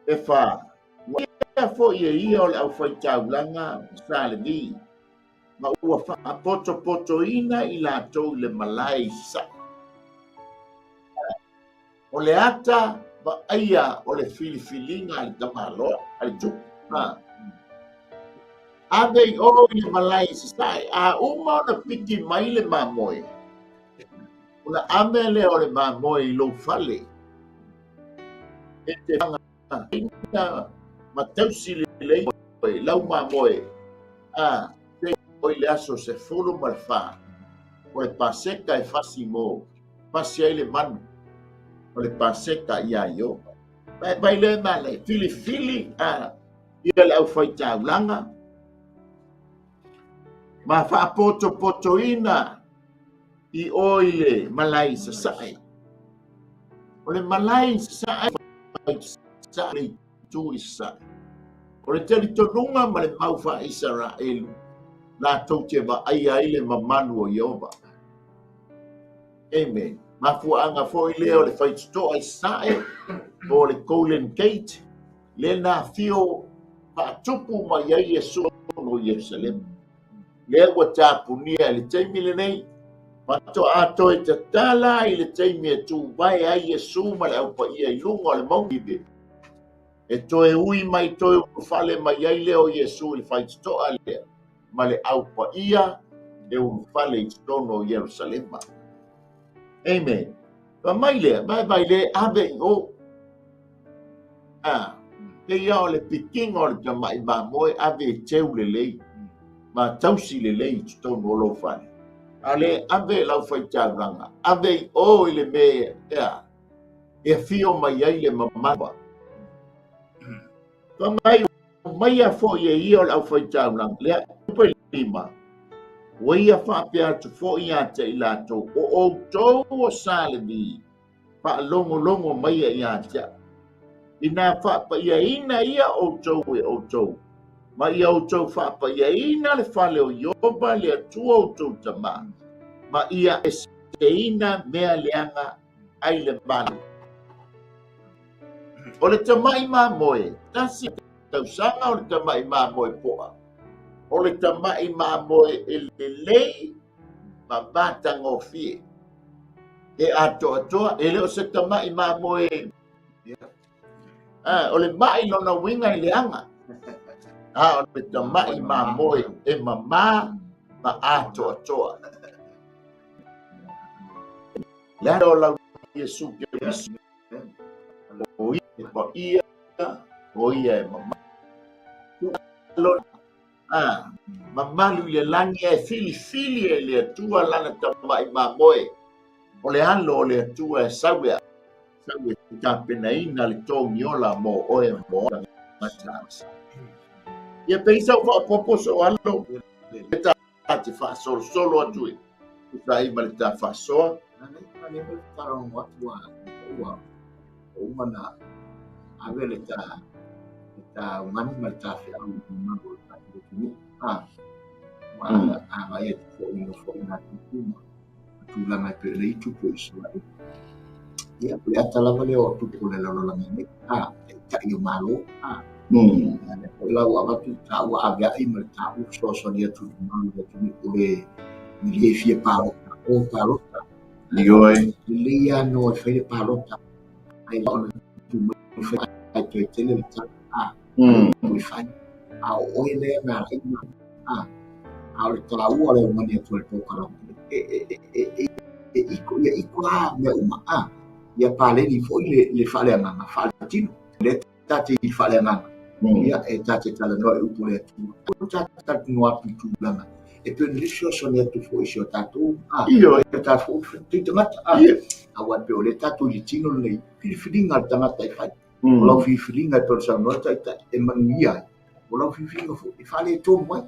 Speaker 1: e fa, ua ia foi e ia o le aufaitaulaga sa Levi, ma ua faapotopotoina i latou i le malae i Sasae. O le ata vaaia o le filifiliga a le tamaloa, a le tupu. Ha. Ave i o i le malae i Sasae, a uma ona piki mai le mamoe, ona ave lea o le mamoe i lou fale. E te fagaina ma tausi lelei oe, lau mamoe, a seia oo i le aso 14 o le Paseka e fasi mo fasi ai le manu o le Paseka iā Ieova. Vae mai lea ma le filifili a ia le aufaitaulaga ma faapotopotoina i o i le malae i Sasae. O le malae i Sasae, Sasae le itu i Sasae. O le talitonuga ma le mau faa-Isaraelu, latou te vaaia ai le mamalu o Ieova. Amen. Mafuaaga foi lea o le faitotoa i Sasae, po o le Golden Gate, lea na afio faatupu mai ai Iesu o Ierusalema. Lea ua tapunia i le taimi lenei, faatoa toe tatala i le taimi e tuvae ai Iesu ma le Au Paia i luga o le mauga Olive. E toe ui mai toe ulufale mai ai lea o Iesu i le faitotoa lea ma le Au Paia e ulufale i totonu o Ierusalema. Amen. Fai mai lea, vaivai le ave i o. A, pei lava o le pikiga o le tamai mamoe ave e teu lelei ma tausi lelei i totonu o lou fale. A le ave e lau faitaulaga, ave i o i le mea ea e afio mai ai le mamalu. Fai mai, omaia foi e ia o le aufaitaulaga, lea tupe lima, ua ia faapea atu foi ia te i latou, o outou o sa Levi, Faalogologo maia ia te au. Inā faapaiaina ia outou e outou, ma ia outou faapaiaina le fale o Ieova le Atua o outou tamā, ma ia eseina mea leaga ai le malu. O le tama'i mamoe tasi tausaga o le tama'i mamoe po'a, o le tama'i mamoe e lelei ma matagofie. E atoatoa, e le o se tama'i mamoe. Ah, o le ma'i lona uiga e leaga. A o le tama'i mamoe e mamā ma atoatoa. Le o lau Iesu Keriso, o ia e paia, o ia e mamā. A, mamalu i le lagi ae filifili e le Atua lana tama'i mamoe. O le alo o le Atua e sau e sau e tapenaina le togiola mo oe mo ona tagata. Ia pei sau faaopoopo sou alo e ta te faasolosolo atu e tusa ai ma le ta faasoa.
Speaker 2: Ua uma na ave le ta le ta ugani ma le ta feau i mamalu o le tatou atunuu. Ua agai atu foi i nofoaiga a tupu ma tulaga e pei ona i ai tupu o Isaraelu. Ia, o le ata lava lea o tupu o le lalolagi nei, taitai o Malo. Ia, lea foi la ua avatu le taua aveai ma le taua fesoasoani atu i le mamalu o le atunuu o le le fia palota, o palota.
Speaker 1: Ioe.
Speaker 2: Lelei lava nō e fai le palota, ai ona tu mai fai ai toe tele le tala, toe fai. A o oe lea na alai ma, a o le taua o le aumani atu o le polokalame, e iko, ia iko lava mea uma, ia paleni foi le faaleagaga, faaletino. Lea ta te i faaleagaga, ia e ta te talanoa i upu o le Atua. O ta talanoa atu i tulaga e pei ona fesoasoani atu foi i si o tatou
Speaker 1: Ioe.
Speaker 2: o tatou foi tagata aua e pei o lea tatou i le tino lenei filifiliga a le tagata e fai. O lau filifiliga e pei ona saunoa le Taitai e manuia ai, o lau filifiliga foi e faaletonu ai.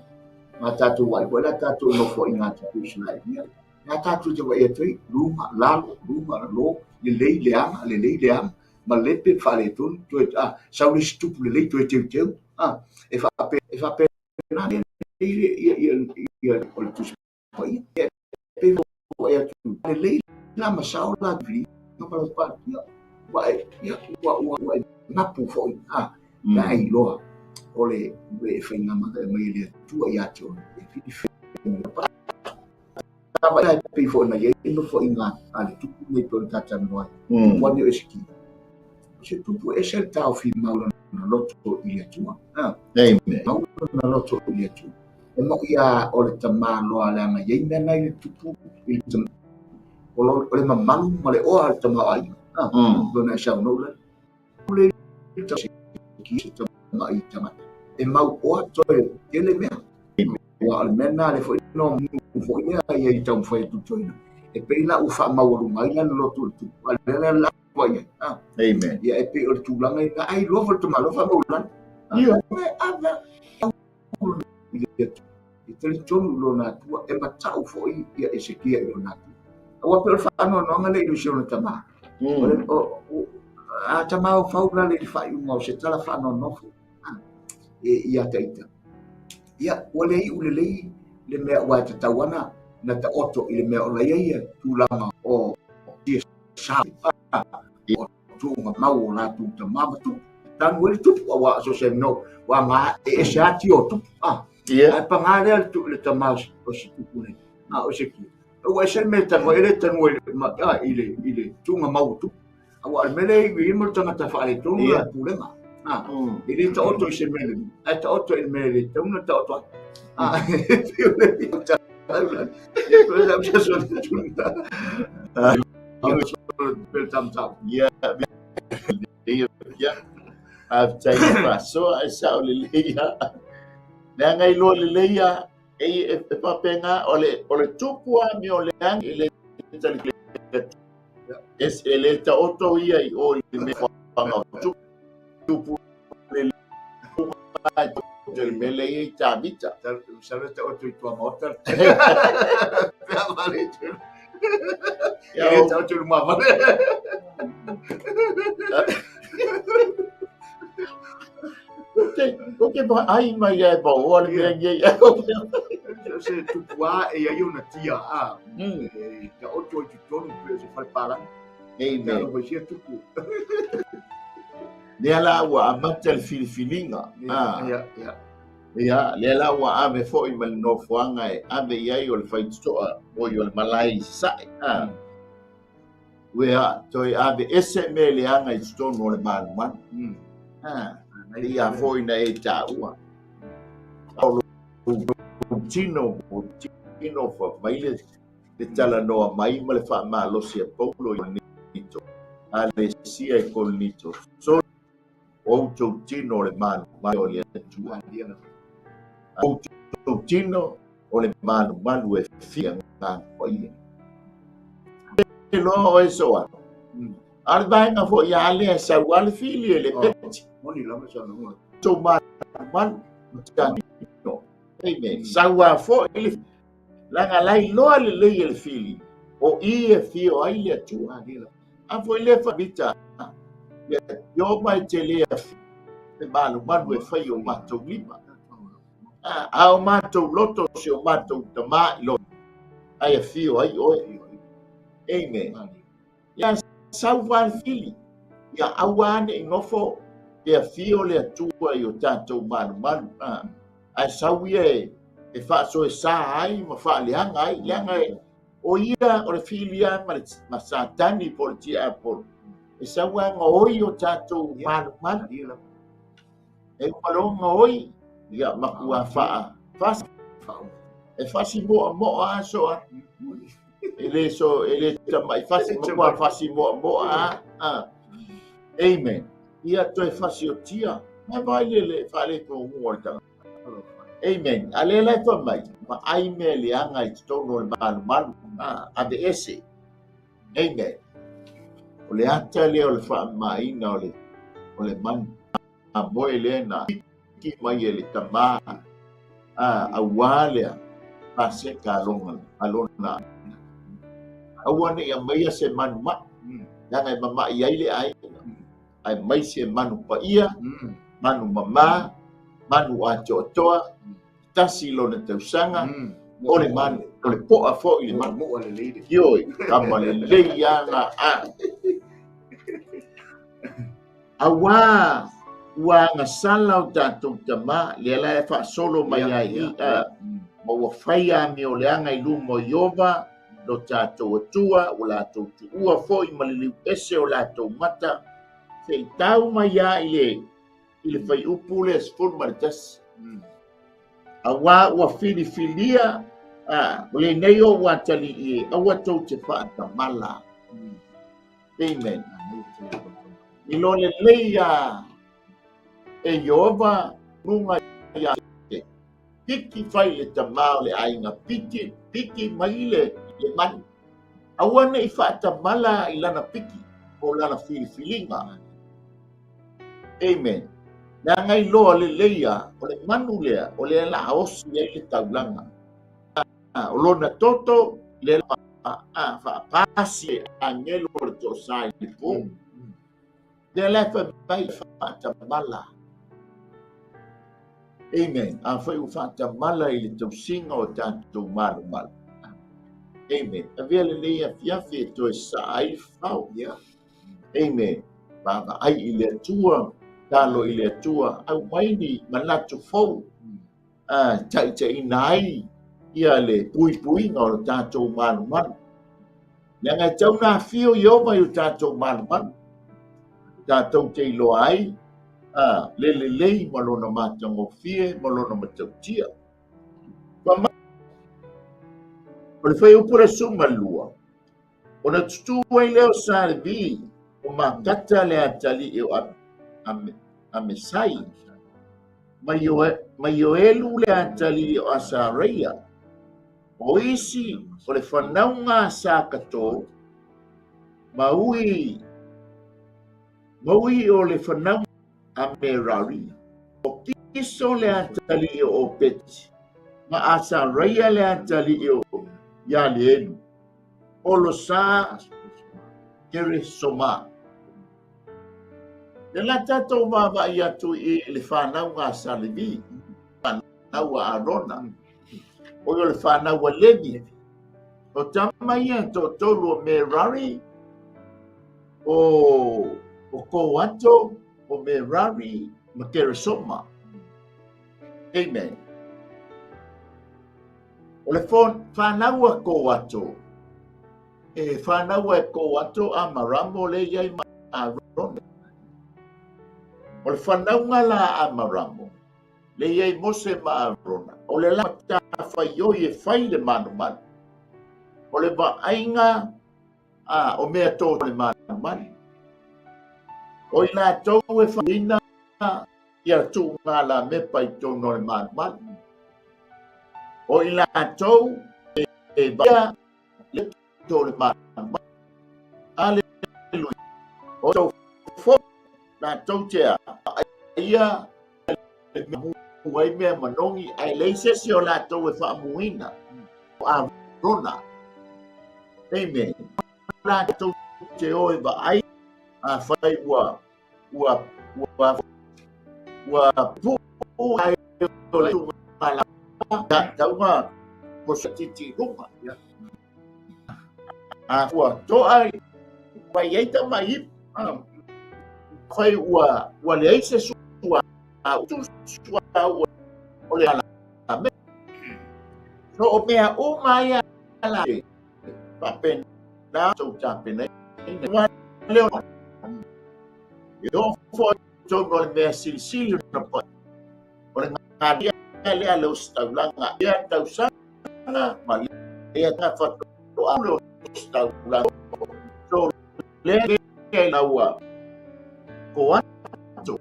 Speaker 2: Ma tatou vaai foi la tatou i nofoaiga a tupu Isaraelu, ia a tatou te vaai atu ai, luga, lalo, luga, lalo, lelei, leaga, lelei, leaga, malepe faaletonu, toe sau le isi tupu lelei toe teuteu, e faapena ia ia o le Tusi Paia. E pei foi atu lelei la ma sao la filiga ma lau patia, ua e ia ua e mapu foi pe a iloa o le e faigamata e mai e le Atua ia te oe e filifili. E pei foi ona i ai le nofoaiga a le tupu nei pei ona ta talanoa ai. Tupu ane o Esekia. O se tupu e ese le taofi mau lona loto i le Atua.
Speaker 1: Amen.
Speaker 2: Mau lona loto i le Atua. E moi a o le tamaloa leaga i ai mea na i le tupu i le tama, o le mamalu ma le oa o le tamaoaiga. Lona e saunoa le le se tama'i tagata. E mau oa toe tele mea. Aua o le mea lena le foi no foi lea ia i taumafai atu toina. E pei la ua faamaualuga ai lana loto i le tupu. A lea la la ua i ai.
Speaker 1: Amen.
Speaker 2: Ia e pei o le tulaga i ai loa foi le tamaloa faamaualalo.
Speaker 1: Ia.
Speaker 2: Ava i talitonu i lona Atua e matau foi ia Esekia i lona Atua. Aua pei o le faanoanoaga lea i le si ona tamā. O a tamā o fau la le faaiuga o se tala faanoanoa foi e ia te ita. Ia, ua le iu lelei le mea ua e tatau ana na taoto i le mea o la ia ia tulaga o ia sa o tuuga mau o latou tamā ma tupu. Tanu ai le tupu aua so se no ua ngā e ese ati o tupu.
Speaker 1: Ia.
Speaker 2: Ae pagā lea le tamā o se tupu nei. A o se ki. Ua ese le mea e tanu ai, e le tanu ai i le tuuga mau o tupu. Aua o le mea lea e iu i mo le tagata faaletonu la pulega. E le taoto i se mea lelei, ae taoto i le mea e le tatau ona taoto ai.
Speaker 1: Ia, ia, faafetai i le faasoa, e sao lelei lava. Leaga e iloa lelei lava, e faapena, o le tupu amio leaga e le tali e le taoto ia i o i le mea o tupu le le mea lea i Tāmita.
Speaker 2: Masalo e taoto i tuamaota. E taoto i lumavale.
Speaker 1: Ko te ai mai e pa o le mea nei.
Speaker 2: Se tupu a e ai ona tia a. E ta oto i totonu pe se fale palagi.
Speaker 1: Amen.
Speaker 2: Ko sia tupu.
Speaker 1: Lea la ua amata le filifiliga.
Speaker 2: Ia, ia.
Speaker 1: Ia, lea la ua ave foi ma le nofoaga e ave i ai o le faitotoa oi o le malae i Sasae. Ua toe ave ese mea leaga i totonu o le malumalu. Ia foi na e taua. O lou tino, o tino fa mai le talanoa mai ma le faamalosi a Paulo i Korinito, a le sia i Korinito. So, o outou tino o le malumalu o le Atua. O outou tino o le malumalu e fia agaga paia. E loa o e soa. A le vaega foi a lea e sau a le fili e le peti.
Speaker 2: Moni lava sa noa.
Speaker 1: Tou malumalu, tino. Amen. Sau a foi le laga lai loa lelei e le fili. O i e fio ai le Atua. A foi le fa vita. Le yo mai te le a te malumalu e fai o matou lima. A o matou loto se o matou tamā i loto. Ai a fio ai oe. Amen. Ia sau va le fili. Ia aua ane i nofo te afio le Atua i o tatou malumalu. Ae sau ia e faasoesa ai ma faaleaga ai. Leaga e o ia o le filia ma le ma Satani po o le tiapolo. E sau lava gaoi o tatou malumalu. E uma loa gaoi, ia matua faa fasi. E fasi moamoa a soa. E le so e le tamai fasi matua fasi moamoa a. Amen. Ia toe fasi o tia. Mai vai le le faale ko mua le tagata. Amen. A le la fa mai, ma ai mea leaga i totonu o le malumalu, ave ese. Amen. O le ata lea o le faamamaina o le manu. A moe lea na piki mai e le tamā auā lea Paseka a lona. Aua ne i aumaia se manu ma'i, leaga e mama'i ai le aiga. Ae mai se manu paia, manu mamā, manu atoatoa, tasi lona tausaga, o le manu, o le po'a foi le manu.
Speaker 2: Mo'a lelei le.
Speaker 1: Ioe, tama lelei ana a. Auā ua agasala o tatou tamā, lea la e faasolo mai ai i, ma ua fai amioleaga i luma o Ieova, lo tatou Atua, ua latou tuua foi ma le liu ese o latou mata, se i tau mai lava i le fuaiupu lea 11. Auā ua filifilia, o lenei o ua atalii e, aua tou te faatamala. Amen. I lo lelei a e Ieova luga ia te piki fai le tamā o le aiga, piki, piki mai le manu. Aua ne i faatamala i lana piki po o lana filifiliga. Amen. Leaga i loa lelei a, o le manu lea, o lea la osi ai le taulaga. O lona toto, lea faapasi e agelo o le toasā i le pō. Lea la e fai mai faatamala. Amen. Afai ua faatamala i le tausiga o tatou malumalu. Amen. Avea lenei afiafi e toe saa ai le fao. Amen. Vaavaai i le Atua, talo i le Atua, aumai ni manatu fou taitaiina ai ia le puipuiga o le tatou malumalu. Leaga e tau na afio Ieova i o tatou malumalu. Tatou te iloa ai le lelei ma lona matagofie ma lona matautia. O le fuaiupu le 12, ona tutū ai lea o Sa Levi, o Makata le atalii o Amesai, ma Ioelu le atalii o Asareia, o isi o le fanauga a Sakato, ma ui o le fanauga a Merari, o Kiso le atalii o Opeti, ma Asareia le atalii o Ialeelu, o Losa Keresoma. Lea la tatou vaavaai atu i le fanauga a Sa Levi, fanau a Arona, o le fanau a Levi. O tama ia e toatolu o Merari, o Koato, o Merari ma Keresoma. Amen. O le fanau a Koato, e fanau e Koato a Maramo le i ai ma Arone. O le fanauga la a Maramo, le i ai Mose ma Arona, o le la matafaioi e fai le manumanu. O le vaaiga a o mea tō le manumanu. O i latou e whaina ia tuuga la mepa i tonu o le manumanu. O i latou e vaia le tō le manumanu. Aleluia. O tau fo latou te a ia le mea mu ai mea manogi ae leai se isi o latou e faamuina o Arona. Amen. Latou te o e vaai afai ua ua ua ua puu ai o le tungala tauga ko se titi luga. A ua toa mai ai tama i fai ua ua leai se sua utu sua ua o le ala me so o mea uma ia la faapena tou tapena ina leo e o foi tonu o le mea silisili ona pai o le galuega lea le ositaulaga ia tausaga ma lea faatoa le ositaulaga so lea e laua ko atu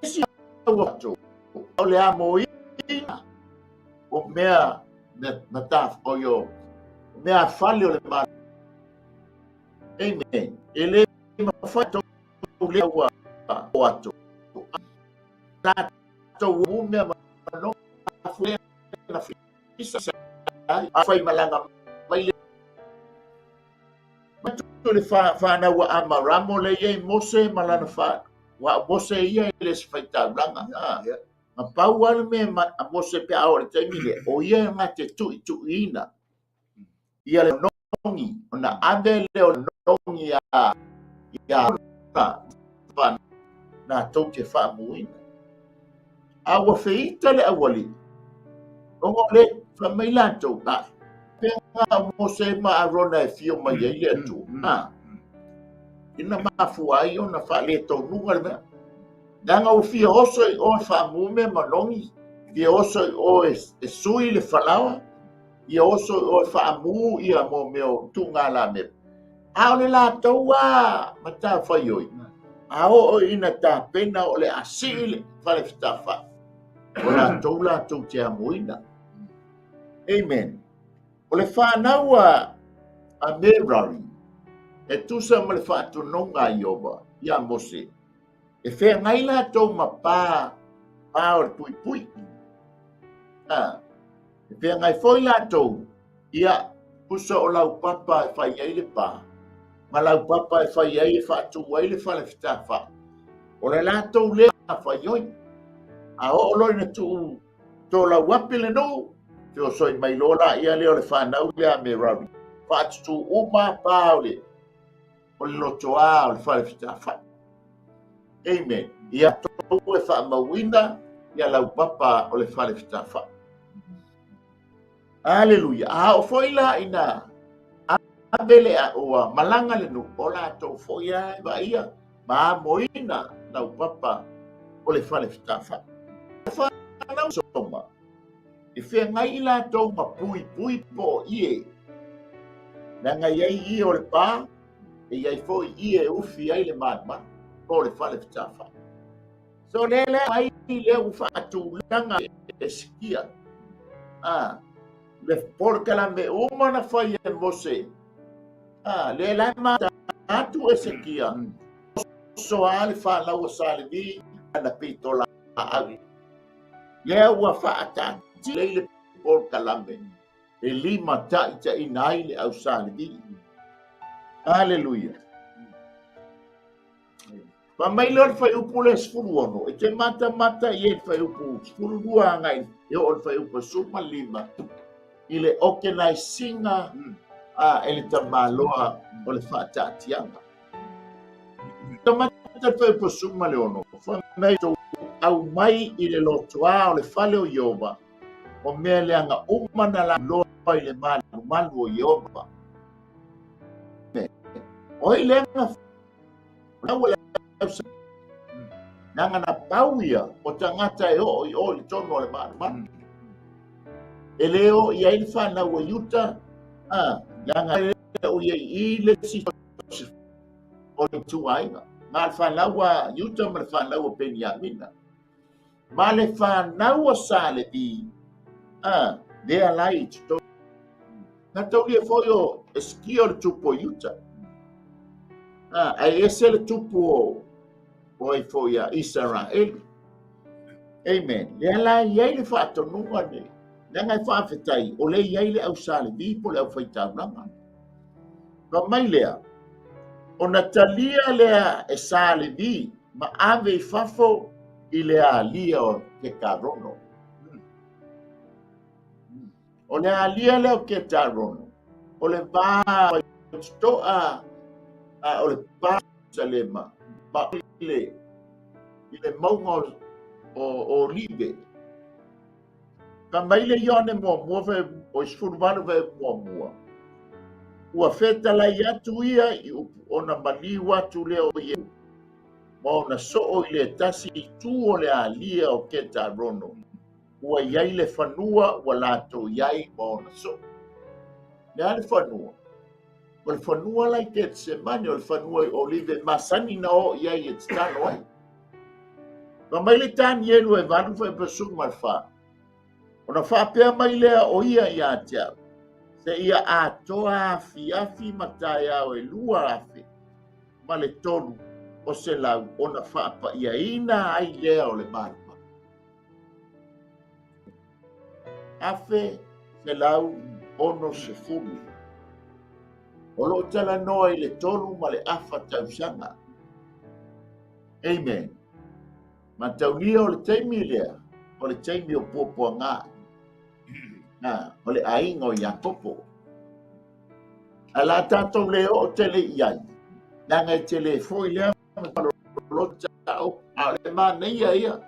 Speaker 1: isi atu o le amoina o mea mataf o yo mea fale o le ma. Amen. E le mafai tou lea ua o atu. Tatou mu mea mano fu na fisa a fai malaga mai le matu le whanau a Amaramo le iai Mose ma lana wha wa Mose ia e le se faitaulaga. Ma pau a le mea a Mose pe a o le taimi le o ia nga te tui tuiina ia le nongi ona ave le o nongi a ia fa na tou te faamuina. A ua feita le auali ona le fa mai latou a pea o Mose ma Arona e fio mai ai le Atua. A ina mafua ai ona faaletonuga le mea. Leaga ua fia oso i oe faamu mea manogi, fia oso i oe e sui le falaoa, ia oso i oe faamu ia mo mea o tuugalamea. A o le latou a matafaioi, a oo ina tapena o le a sii le fale fetafai, o latou latou te amoina. Amen. O le fanau a Merari, e tusa ma le faatonuga a Ieova iā Mose, e feagai latou ma pa, pa o le puipui. A, e feagai foi latou, ia, pusa o laupapa e fai ai le pa, ma laupapa e fai ai e faatū ai le fale fetafai. O le latou lea faioi. A oo loa ina tuu tolauapi le nuu, feosoi mai loa laia lea o le fanau lea a Merari. Faatutū uma pa o le o le lotoā o le fale fetafai. Amen. Ia tou e faamauina ia laupapa o le fale fetafai. Aleluia. A oo foi la ina ave le ua malaga le nuu, o latou foi a e vaaia ma amoina laupapa o le fale fetafai. Fanau soma, e feagai i latou ma puipui po o ie. Leaga e i ai ie o le pa, e i ai foi ie e ufi ai le manumanu po o le fale fetafai. So lea lea mai lea ua faatulaga e sikia. A, le polokalame uma na fai e Mose. A, lea la ma atu e sikia. So a le fanau a Sa Levi ana pito laau. Lea ua faataatia lelei le polokalame e limataitaiina ai le au Sa Levi. Aleluia. Fai mai lea o le fuaiupu lea 16, e te matamata i ai le fuaiupu 12 agai e oo i le fuaiupu 15 i le okenaisiga a e le tamaloa o le faataatiaga. Matamata le fuaiupu 16, fai mai tou aumai i le lotoa o le fale o Ieova o mea leaga uma na lauiloa i le malumalu o Ieova. O ai lea na Leaga na pau ia o tagata e oo i o i totonu o le malumalu. E le oo i ai le fanau a Iuta, a, leaga e le o i ai i le isi o le ituaiga. Na o le fanau a Iuta ma le fanau a Peniamina. Ma le fanau a Sa Levi, a, lea la i totonu. Na taulia foi o Esikia o le tupu o Iuta. A, ae ese le tupu o, o ai foi a Isaraelu. Amen. Lea la i ai le faatonuga nei. Leaga e faafetai, o lea i ai le au Sa Levi po o le aufai-taulaga. Fai mai lea, ona talia lea e Sa Levi ma ave i fafo i le alia o Ketarono. O le alia lea o Ketarono, o le va faitotoa a o le pa Salema ma i le mauga o Olive. Fai mai le Ioane muamua fai o i 18 fai muamua. Ua fetalai atu ia i upu ona maliu atu lea o Iesu ma ona soo i le tasi itu o le alia o Ketarono ua i ai le fanua ua latou i ai ma ona soo. Le a le fanua? O le fanua la i Ketsemane, o le fanua i Olive, masani na oo i ai e tatalo ai. Fai mai le Tanielu e valu fai pasu ma le fa. Ona faapea mai lea o ia ia te au, seia atoa afiafi ma taeao e 2,000 ma le 300 ona faapaiaina ai lea o le malumalu. 1160. O lo o talanoa i le 3.5 tausaga. Amen. Mataulia o le taimi lea, o le taimi o puapuaga. Na, o le aiga o Iakopo. Ae la tatou le oo tele i ai, leaga e tele foi lea lota a o le manaia ia.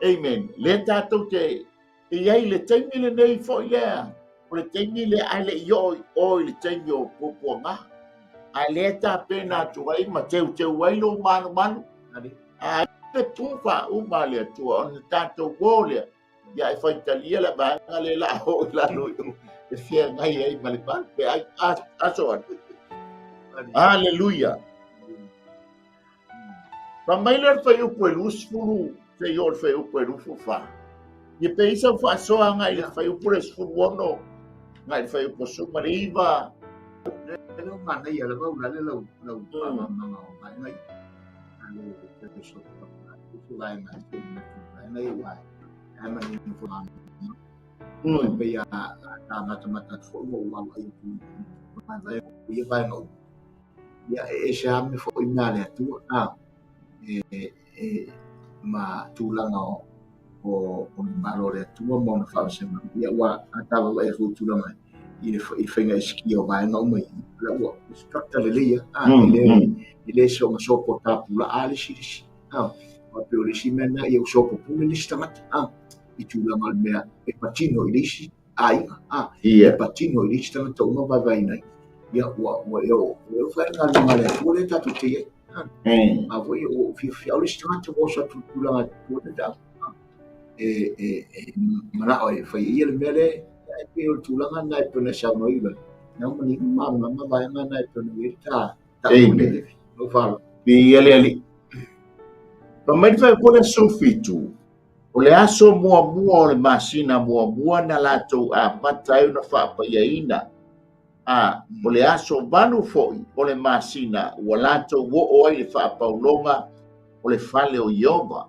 Speaker 1: Amen. Le tatou te i ai le taimi lenei foi lea, o le taimi lea ae le i oo i o i le taimi o puapuaga. Ae lea tapena atu ai ma teuteu ai lou manumanu. Ae le pu faauma a le Atua ona tatou o lea, ia e faitalia le vaega lea la oo i lalo i o e feagai ai ma le malu. Pe ai aso atu. Aleluia. Fai mai lea o le fuaiupu e 20 seia oo i le fuaiupu e 24. Ia pe i sau faasoa agai i le fuaiupu le 16 agai i le fuaiupu 19.
Speaker 2: Le o manaia lava ula le lau lau faamalamalamaga o vaega ia. A le le so so vaega vaega ia ua ai ma ni fo ma pe ia ta matamata atu foi ua ua ai atu vaega ia vaega uma. Ia e ese lava mea foi mea a le Atua, a, e, e, ma tulaga o, o, o le malo o le Atua ma ona faavasega. Ia ua a ta vaavaai foi i tulaga i le i faiga isikia o vaega uma ia, la ua structure lelei a, e le, e le soona sopo tapulaa le isi i le isi. A, aua pei o le isi mea lena ia ua sopo pule le isi tagata, a, i tulaga o le mea e patino i le isi aiga, a, e patino i le isi tagata uma vaevaeina ai. Ia, ua, ua e o, ua e o fai galuega a le Atua lea tatou te i ai. A foi ua fiafia au le isi tagata ua oso atu i tulaga e tua le tau. E, e, e manao e fai ia le mea lea, e pei o le tulaga lena e pei ona saunoa ai ula. Na manino malamalama vaega lena e pei ona i ai ta, ta
Speaker 1: Amen.
Speaker 2: Lau faaaloalo.
Speaker 1: Viia le Alii. Fai mai le fuaiupu lea 17, O le aso muamua o le masina muamua na latou amata ai ona faapaiaina, a o le aso 8 foi o le masina ua latou oo ai i le faapauloga o le fale o Ieova.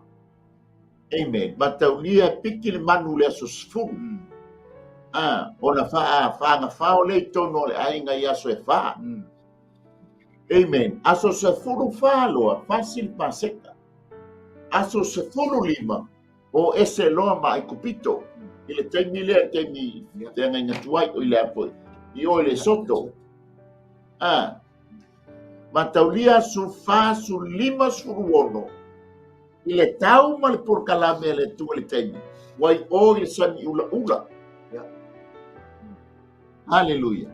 Speaker 1: Amen. Mataulia e piki le manu i le aso 10. A, ona faagafao lea i totonu o le aiga i aso e 4. Amen. Aso 14 loa, fasi le Paseka. Aso 15, o ese loa ma Aikupito. I le taimi lea, taimi feagaiga tuai, o i le a foi, i o i le Soto. A, mataulia aso 4, 5, 16, i le tau ma le polokalame a le Atua i le taimi, ua i o i le sami ulaula. Haleluia.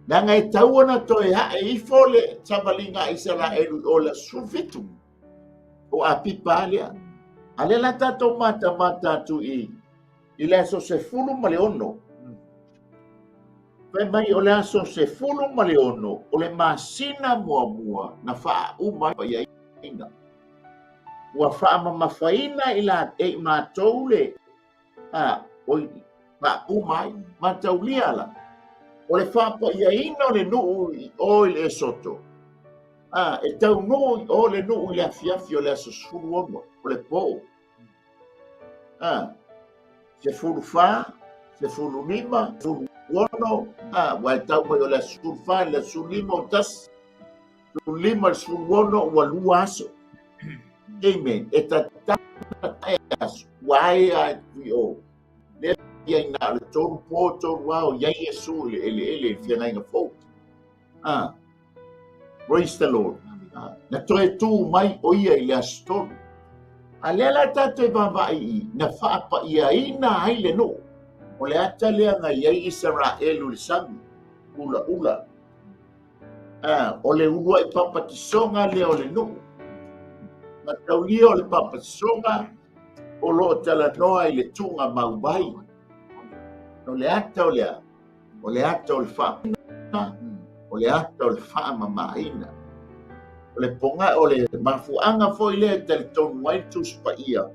Speaker 1: Leaga e tau ona toe ae ifo le savaliga a Isaraelu i o le aso 17 o Apipa lea. A lea la tatou matamata atu i i le aso 16. Fai mai o le aso 16 o le masina muamua na faauma ai paiaina. Ua faamamafaina i la e i matou le a oi faauma ai mataulia la o le faapaiaina o le nuu i o i le Esoto a e taunuu i o le nuu i le afiafi o le aso 16 o le po a 14 15 16 a ua e tau mai o le aso 14 le aso 15 o tasi 15 le 16 ua lua aso. Amen. E tatau e aso. Ua ai a i o. Lea ia ina o le tolu po tolu ao i ai Iesu i le eleele i le feagaiga fou. Ah. Praise the Lord. Ah. Na toe tū mai o ia i le aso tolu. A lea la tātou e vaavaai i, na faapaiaina ai le nuu. O le ata lea na i ai Isaraelu i le sami, ulaula. A, o le uluai papatisoga lea o le nuu. Mataulia o le papatisoga o lo o talanoa i le tuuga mauai. O le ata o le a? O le ata o le faa, o le ata o le faamamaina. O le ponga, o le mafuaaga foi lea e talitonu ai le Tusi Paia,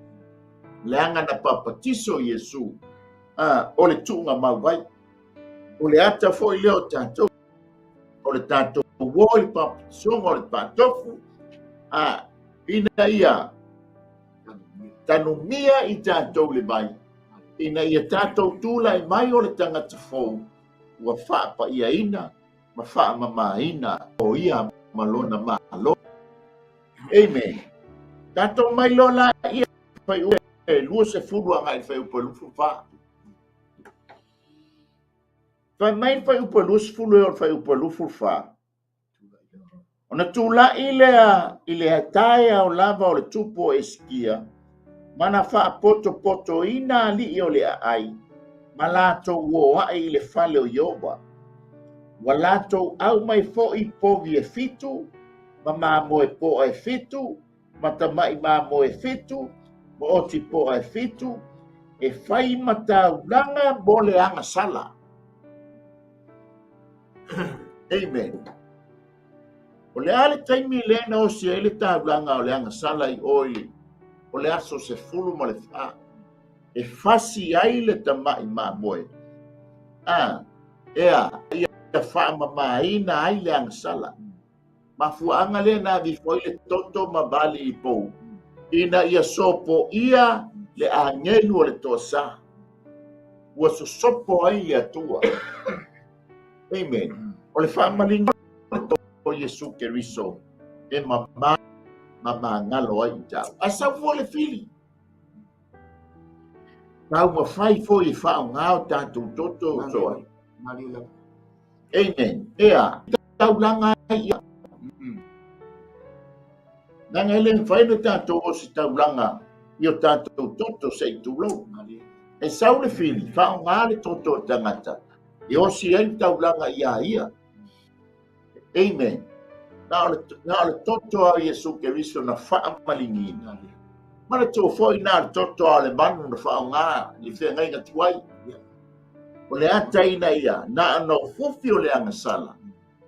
Speaker 1: leaga na papatiso Iesu, a, o le tuuga mauai. O le ata foi lea o tatou, o le tatou uo i le papatisoga o le faatofu, a, ina ia tanumia i tatou le vai, ina ia tatou tulai mai o le tagata fou, ua faapaiaina ma faamamaina o ia ma lona Malo. Amen. Tatou mai loa laia fuaiupu e 20 agai i le fuaiupu e 24. Fai mai le fuaiupu e 20 e oo i le fuaiupu e 24. Ona tulai lea i le taeao lava o le tupu o Esikia, ma na faapotopotoina alii o le aai, ma latou o ae i le fale o Ieova. Ua latou au mai foi povi e fitu, ma mamoe poa e fitu, ma tamaʻi mamoe e fitu, ma oti poa e fitu, e fai ma taulaga mo le agasala. Amen. O le a le taimi lea na osi ai le taulaga o le agasala i o i o le aso 14 e fasi ai le tamaʻi mamoe. A, ea, ia faamamaina ai le agasala. Mafuaaga lea na ave ifo ai le toto ma vali i pou, ina ia sopoia le agelu o le toasa. Ua sosopo ai le Atua. Amen. O le faamalina o Iesu Keriso e mama ma magalo ai i tau. Ae sau foi le fili. Taumafai foi e faaaoga o tatou toto so ai. Amen. Ea, taulaga ai ia. Leaga e le mafai ona tatou ositaulaga i o tatou toto se i tulou. E sau le fili, faaaoga le toto o le tagata e osi ai le taulaga iā ia. Amen. Na o le, na o le toto a Iesu Keriso na faamaliniina. Manatua foi na o le toto a o le manu na faaaoga i le feagaiga tuai. O le ata ina ia, na ona ofofi o le agasala,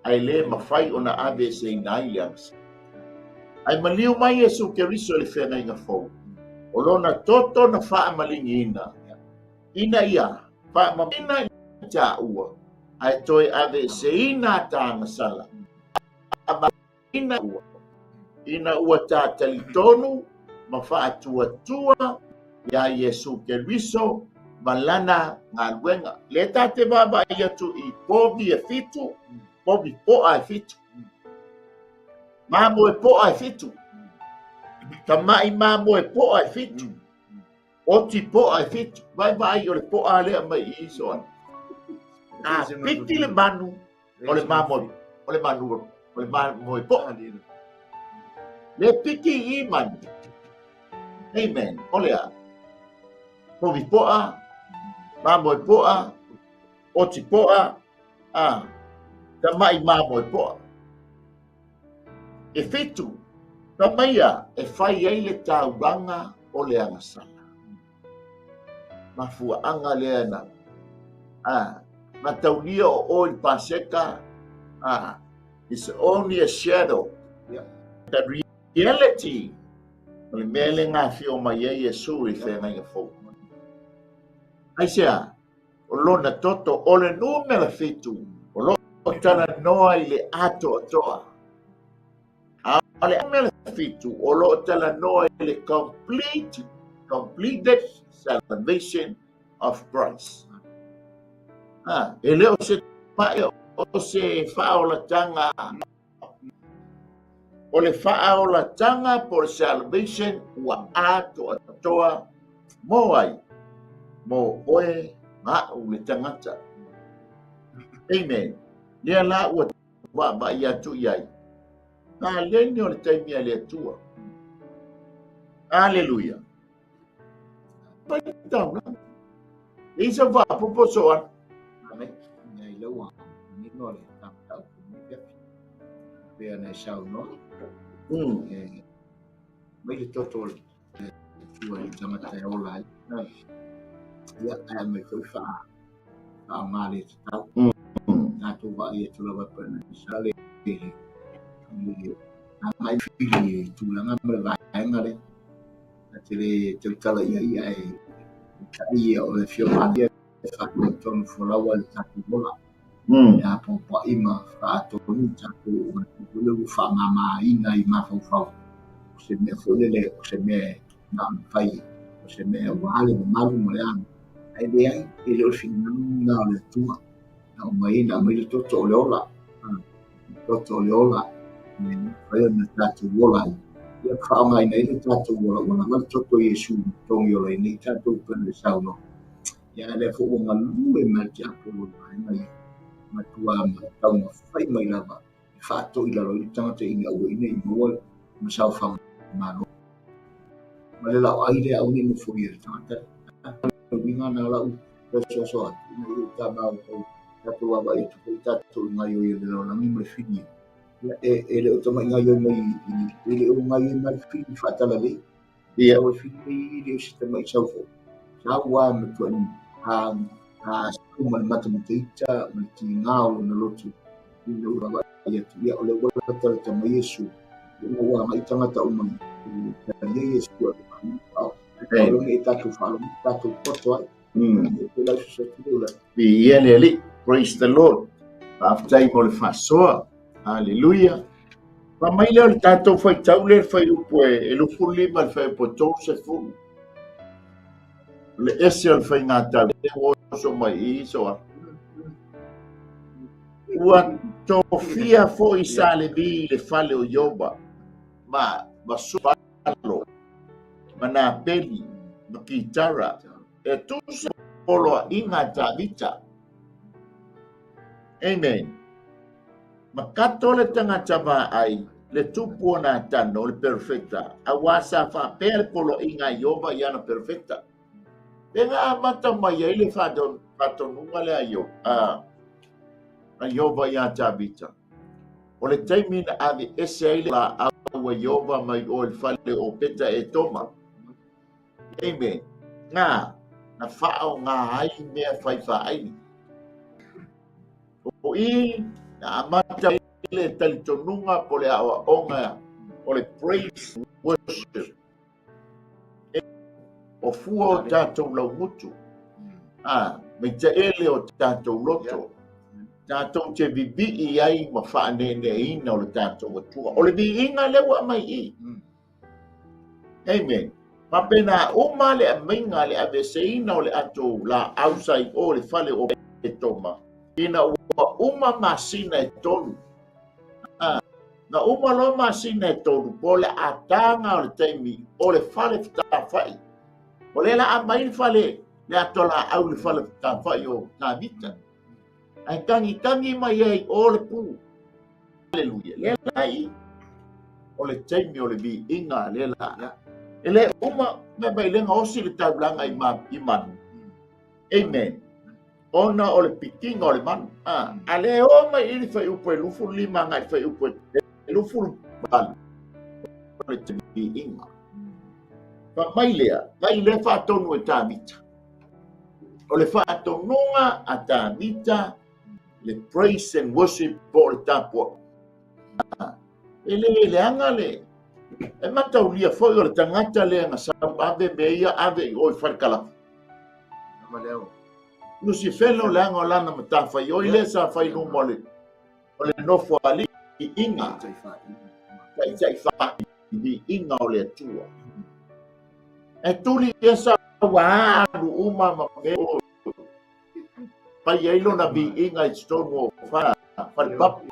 Speaker 1: ae le mafai ona aveeseina ai le agasala. Ae maliu mai Iesu Keriso i le feagaiga fou, o lona toto na faamaliniina, ina ia faamamaina i taua, ae toe aveeseina ata agasala, ina ua ina ua ta talitonu ma faatuatua iā Iesu Keriso ma lana galuega. Lea ta te vaavaai atu i povi e fitu, povi poa e fitu. Mamoe poa e fitu. Tama'i mamoe poa e fitu. Oti poa e fitu. Vaai vaai o le poa lea mai i i soa. A piki le manu o le mamoe, o le manu, o le mamoe poa. Le piki i manu. Amen. O le a? Povi poa, mamoe poa, oti poa, a, tama'i mamoe poa. E fitu, tamaia e fai ai le taulaga o le agasala. Mafuaaga lea na, a, mataulia o oe i le Paseka, a, it's only a shadow. The reality, o le mea le gafio mai ai Iesu i le feagaiga fou. Aisea? O lona toto, o le numera fitu, o lo o talanoa i le atoatoa. A o le numera fitu, o lo o talanoa i le complete, completed salvation of Christ. Ha, e le o se pae o se faaolatanga o le faaolatanga po o le salvation ua atoatoa mo ai, mo oe ma a'u le tagata. Amen. Lea la ua vaavaai atu i ai. Paleni o le taimi a le Atua. Aleluia. Pai taulaga. E isa faapopo soa.
Speaker 2: Amen. Ia i lau nino le tau ni pe ana e saunoa. E, mai le toto le tua i tangata e ola ai. Ia, ae mai foi faa faaoga le tatau. Tatou vaai atu lava pe na sa le le agai fili i tulaga ma le vaega lea. Na te le tautala ia ia e tai ia o le afioga ia e faatonu folau ai le tatou ola. E apoapoai ma faatonu tatou o le ua faamamaina i mafaufau. O se mea foi lele, o se mea na ona fai, o se mea ua le mamalu ma le ano. Ae leai, e le o le finagalo lena o le Atua. Na aumai, na aumai le toto o le ola. Le toto o le ola, e mafai ona tatou ola ai. Ia faaaogaina ai le tatou ola, ua lava le toto o Iesu i togi ola ai nei tatou pei ona saunoa. Ia lea foi ua galue mai le tiapolo i vaega ia. Matua ma taumafai mai lava e faatoi lalo ai le tagata ina aua ne i maua ma saofaga malo. Ma le laoai lea aua ne i nofoia le tagata. Le uiga na lau fesoasoa atu ina ia tama o tatou vaavaai atu foi tatou i gaoioi a le lalolagi ma le fili. Ia, e le o tamai gaoioi mai, e le o gaoioi mai le fili faatalalei. Ia, o le fili le o se tamai sau foi. Sau lava matuai a a sau ma le matamataita ma le tiga o lona loto ina ua vaavaai atu. Ia, o lea ua latalata mai Iesu. Ia, ua agai tagata uma i talia Iesu a le Ae ne i tatou faalogo, tatou poto ai. E lau fesoasoani ula.
Speaker 1: Viia le Alii. Praise the Lord. Faafetai mo le faasoa. Haleluia. Fai mai lea o le tatou faitau lea le fuaiupu e 25 le fuaiupu e 30. O le ese o le faigatau lea ua oso mai i i soa. Ua tofia foi sa Levi i le fale o Ioba ma sufalo ma napeli ma kitara e tusa poloaiga a Tavita. Amen. Ma kato le tagata vaai le tupu o Natano o le perofeta, auā sa faapea le poloaiga a Ioba i ana perofeta. Pena amata mai ai le faatonuga lea a Ioba iā Tavita. O le taimi na aveese ai le laau a Ioba mai o i le fale o Peta Etoma. Amen. Ngā, na whaonga ai mea whai whaaini. O i, na amata le talitonuga po le aoaoga o le praise worship. O fua o tatou laumutu, a, maitaele o tatou loto, tatou te vivii ai ma faaneeneeina o le tatou Atua. O le viiga lea ua aumai i. Amen. Faapena uma le aumaiga, le aveeseina o le ato laau sa i o i le fale o Etoma, ina ua uma masina e tolu. Na uma loa masina e tolu po o le ataga o le taimi o le fale fetafa'i. O lea la a mai le fale le ato laau le fale fetafa'i o Tavita. Ae tagitagi mai ai o le pu. Aleluia. Lea la i o le taimi o le viiga lea la. E le uma me mai le gaosi le taulaga i, ma, i manu. Amen. Ona o le pikiga o le manu. A, a le o mai i le fuaiupu e 25 agai i le fuaiupu e 28 o le viiga. Fa mai lea, mai lea faatonu e Tavita. O le faatonuga a Tavita le praise and worship po o le tapuaiga. E le leaga le e mataulia foi o le tagata lea na sau ave mea ia ave i o i Falekalafa. Lusifelo leaga o lana matafaioi lea sa fai luma o le o le nofo alii iga taitai viiga o le Atua. E tuli ia sa ua alu uma ma mea o pai ai lona viiga i totonu o falepapu.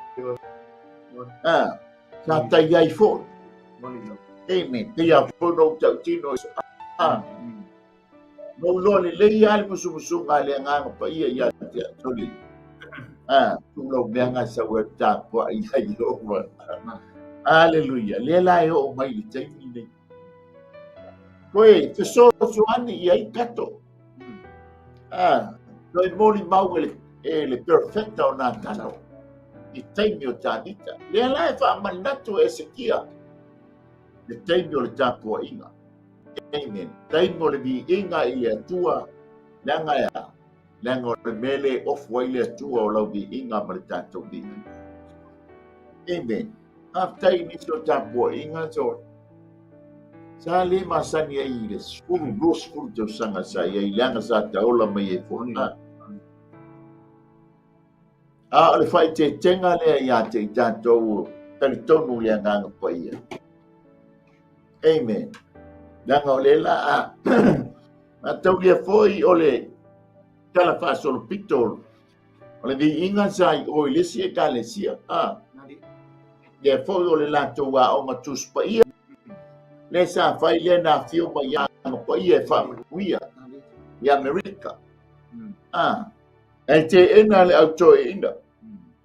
Speaker 1: Ah, sa tai ai foi. Amen. Pei a foi no tautino. Ah, no iloa lelei lava le musumusuga a le Agaga Paia ia te au le tuu lau mea ga sau e tapuai ia Ieova. Aleluia. Lea la e oo mai i le taimi lenei. Toe fesoasoani i ai tatou. Toe molimau e le, e le perfecta o Natano i taimi o Tavita. Lea la e faamanatu e Esekia le taimi o le tapuaiga. Amen. Taimi o le viiga i le Atua, leaga e a? Leaga o le mea lea e ofu ai le Atua o lau viiga ma le tatou viiga. Amen. Faafetai i nisi o tapuaiga so sa le masani ai i le 10, 20 tausaga sa i ai, leaga sa taola mai ai foi. A o le faaeteetega lea ia te i tatou, talitonu le Agaga Paia. Amen. Leaga o lea la a mataulia foi o le tala faasolopito o le viiga sa i o i le isi ekalesia. A lea foi o le latou aoga Tusi Paia lea sa fai lea na afio mai ia Agaga Paia e faamanuia i Amerika. A E teena le au toeaina.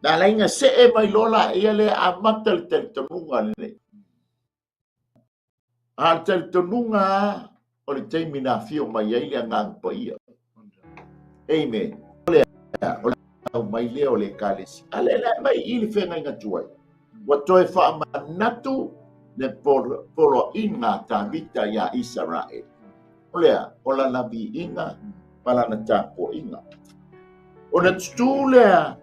Speaker 1: Na ala ai na see mai loa laia lea amata le talitonuga lenei. A o le talitonuga lava o le taimi na afio mai ai le Agaga Paia. Amen. O le o le au mai lea o le Ekalesia. A lea la e mai i le feagaiga tuai. Ua toe faamanatu le poloaiga a Tavita iā Isaraele. O lea, o lana viiga ma lana tapuaiga. Ona tutū lea,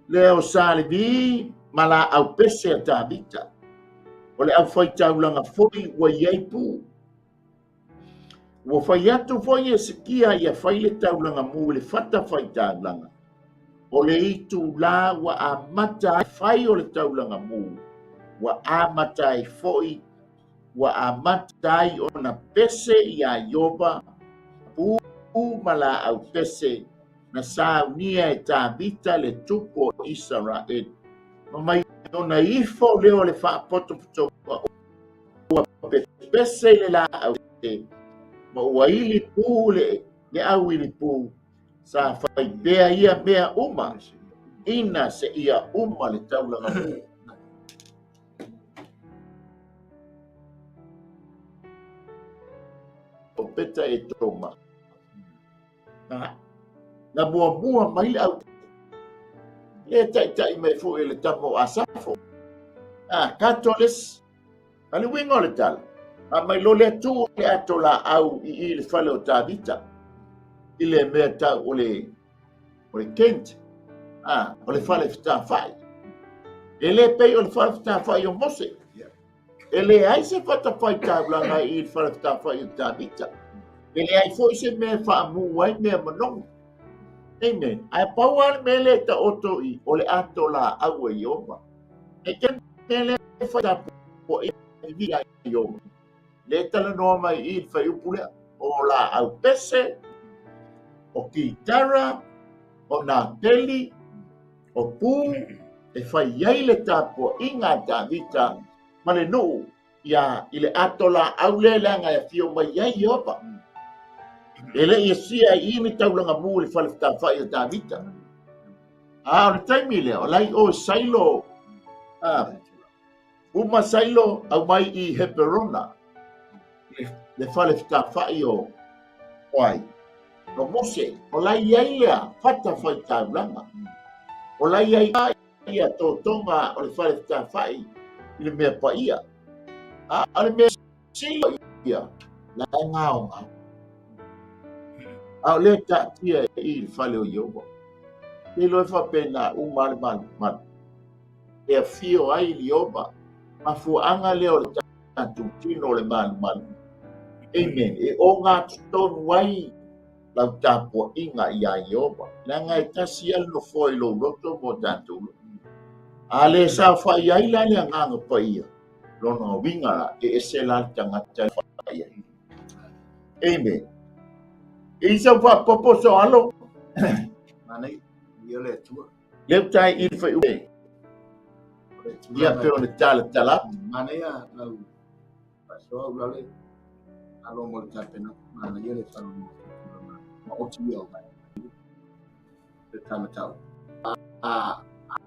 Speaker 1: lea o Salevi ma laau pese a Tavita. O le aufaitaulaga foi ua i ai pū. Ua fai atu foi Esekia ia fai le taulaga mū i le fata faitaulaga. O le itulā ua amata ai fai o le taulaga mū, ua amata ai foi ua amata ai ona pese iā Ieova pū ma laau pese na saunia e Tavita le tupu o Isaraele. Ma mai ona ifo lea o le faapotopotoga ua pepese i le laau pese, ma ua ili pū le au ili pū, sa fai pea ia mea uma, ina seia uma le taulaga mū. O Peta e Toma. Na, na muamua mai le au le taitai mai foi e le tama o Asafo. A, kato le isi. A le uiga o le tala, a mai loa lea tuu le ato laau i i le fale o Tavita, i le mea tau o le o le tent, a, o le fale fetafai. E le pei o le fale fetafai o Mose. E leai se fatafaitaulaga i le fale fetafai o Tavita. E leai foi se mea e faamu ai mea manogi. Amen. Ae pau lava le mea lea e taoto i, o le ato laau a Ieova. E ke mea lea e fai tapuaiga i Ieova. Lea e talanoa mai i le fuaiupu lea, o laau pese, o kitara, o nā peli, o pū, e fai ai le tapuaiga a Tavita ma le nuu ia i le ato laau lea leaga e afio mai ai Ieova. E le i asia i i ni taulaga mu i le fale fetalafai o Tavita. A o le taimi lea, o la i o i Sailo, a, uma Sailo aumai i Heperona, le fale fetalafai o ai? O Mose, o la i ai lea fata faitaulaga. O la i ai ia totoga o le fale fetalafai i le mea paia. A o le mea sili ia, la e gaogao. A o lea taatia i le fale o Ieova. Te iloa e faapena uma le malumalu. E afio ai Ieova. Mafuaaga lea o le tatou tino o le malumalu. Amen. E ogatotonu ai lau tapuaiga iā Ieova. Leaga e tasi lava le nofoa i lou loto mo tatou loto. A le saofai ai la le Agaga Paia, lona uiga la, e ese la le tagata e fai ai. Amen. E i sau faapopo soalo.
Speaker 2: Manaia, ia le Atua.
Speaker 1: Leu tai i le fai ue. Ia pe o le talatala.
Speaker 2: Manaia lau faasoa ulale alo mo le tapena. Manaia le faalogologo ma oti ia o mai. Le tamatau. A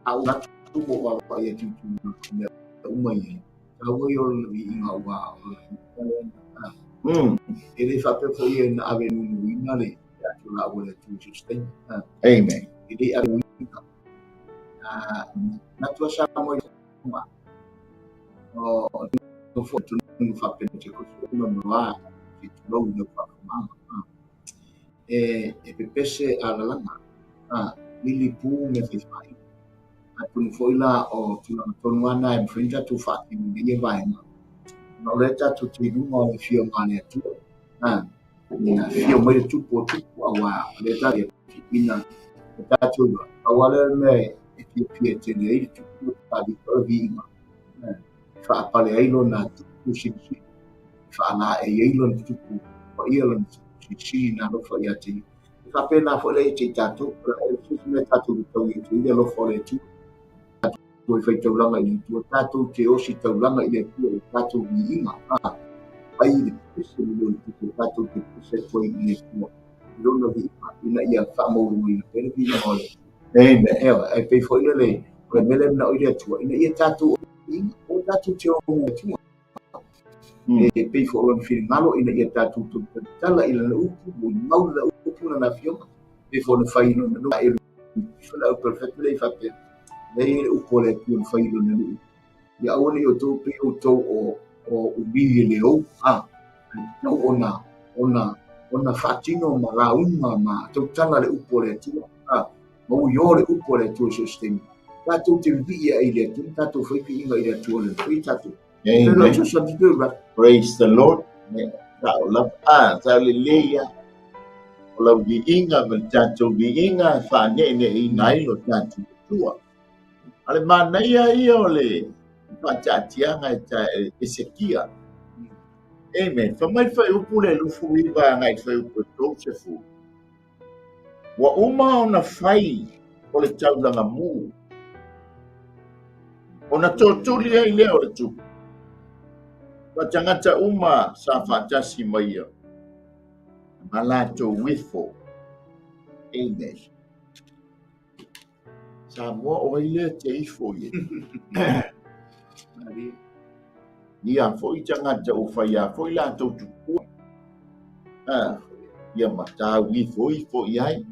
Speaker 2: a u atu mo wa wa ia tu tu mea uma ia. Taua ia o le viiga ua o le E le faapea foi ia na ave numuina le atu la ua le atu se taimi.
Speaker 1: Amen.
Speaker 2: E le ave uiga. Na tua sa mo ma o no fo tu no fa Pentecost ma ma ti tulou no fa ma e e pepese a lalanga a lili pu me fai fai atonu foi la o tulaga tonu lava na e mafai ona tatou faatino i ia vaega ona o lea tatou te i luga o le afioga a le Atua ina afio mai le Tupu o Tupu aua o lea tatou te ina o tatou iloa pau lava lea mea e fiafia tele ai le Tupu o Tavita o le viiga e faapale ai lona Tupu silisili e faalaei ai lona Tupu paia lona Tupu silisili na alofa ia te ia. E faapena foi la ia te i tatou, o le se isi mea tatou te taui atu ai le alofa o le Atua. Tatou e fai taulaga i le Atua, tatou te osi taulaga i le Atua i le tatou viiga. Ai le pese le leo le tatou te pese atu ai i le Atua i lona viiga ina ia faamaualugaina pea le viiga o le Atua.
Speaker 1: Amen.
Speaker 2: Ewa, e pei foi lele, o le mea lea e manao i le Atua, ina ia tatou viiga, o tatou te o le Atua. E pei foi o lona finagalo ina ia tatou tautala i lana upu, molimau lana upu lana afioga, pei foi ona fai i lona nuu e le au perofeta lea i faapea, lea e i ai le upu a le Atua na fai i lona nuu. Ia aua ne i outou pei outou o umi e le ou, a, e tatau ona, ona, ona faatino ma lauga ma tautala le upu a le Atua, a, ma uio le upu a le Atua i so o se taimi. Tatou te vivii ai i le Atua, tatou fai viiga i le Atua le fai tatou.
Speaker 1: Amen. Praise the Lord. Sao lava. Ah, sao lelei ia. O lau viiga ma le tatou viiga e faaneeneeina ai lo tatou Atua. A le manaia ia o le faataatiaga e ta Esekia. Amen. Fai mai le fuaiupu le 29 agai i le fuaiupu 30. Ua uma ona fai o le taulaga mu, ona totuli ai lea o le tupu. Ma tagata uma sa faatasi ma ia, ma latou ifo. Amen. Samoa o ai lea te ifo i ai? Ia foi tagata ua fai a foi latou tupua. Ah, ia matau ifo ifo i ai.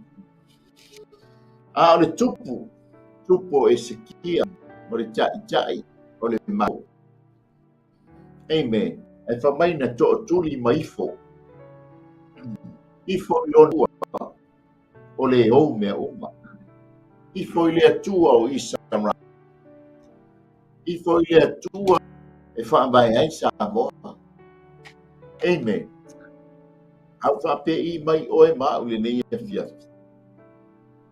Speaker 1: A o le tupu, tupu o Esekia, o le taʻitaʻi o le Malo. Amen. Ae fai mai na tootuli ma ifo. Ifo i lona ua. O le ou mea uma. Ifo i le Atua o Isaraelu. Ifo i le Atua e faavae ai Samoa. Amen. Au faapei mai oe ma au i lenei afiafi.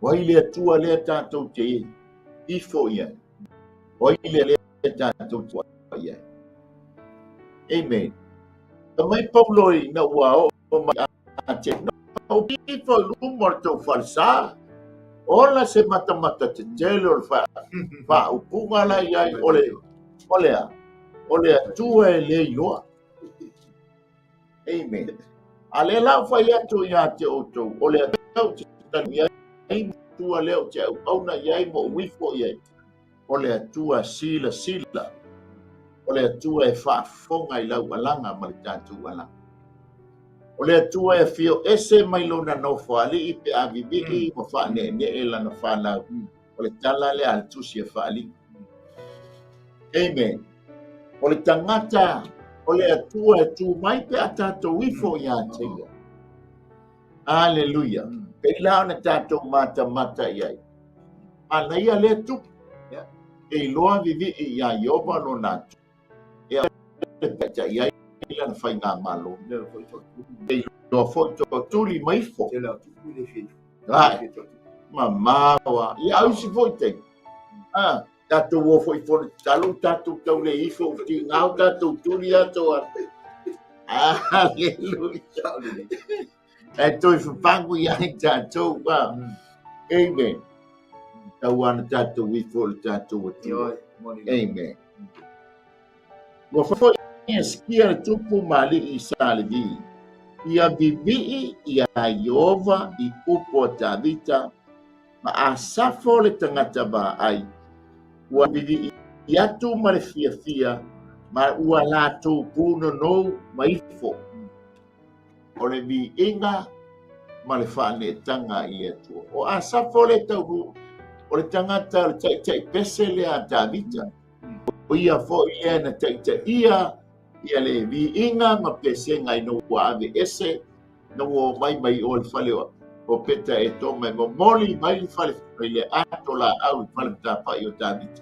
Speaker 1: O ai le Atua lea tatou te ifo i ai? O ai le lea tatou te i ai? Amen. Fai mai Paulo ina ua oo mai Atene, na ou ifo i luma o le tou falesa. Ola se matamata tetele o le faaupuga la i ai o le o le a? O le Atua e le iloa. Amen. A lea la ua fai atu ia te outou, o le Atua ou te tali i ai, Atua lea ou te auauna i ai ma ou ifo i ai. O le Atua silasila, o le Atua e faafofoga i lau alaga ma le tatou alaga. O le Atua e afio ese mai lona nofoalii pe a vivii ma faaneenee lana fanau. O le tala lea a le Tusi a Faaliga. Amen. O le tagata o le Atua e tu mai pe a tatou ifo ia te ia. Aleluia. Pei la ona tatou matamata i ai. Manaia lea tupu. E iloa vivii iā Ieova lona Atua. E taitai ai lana faigamalo. E iloa foi toatuli ma ifo. Ai, mamao a. Ia au isi foi taimi. Ah, tatou o foi fono tatalo, tatou tau le ifo, tigao tatou tuli ato a. Aleluia. E toe fafagu ia i tatou. Amen. Tau ana tatou ifo le tatou Atua. Amen. Ua foi Hesekia le tupu ma alii i Salevi, ia vivii iā Ieova i upu a Tavita ma Asafo le tagata vaai, ua vivii atu ma le fiafia ma ua latou punonou ma ifo. O le viiga ma le faaneetaga i le Atua. O Asafo le taunuu, o le tagata o le taitai pese lea a Tavita. O ia foi lea na taitaia ia le viiga ma pesega ina ua ave ese, ina ua omai mai o le fale o Peta e toma e momoli mai le fale mai le ato laau i le fale matafai o Tavita.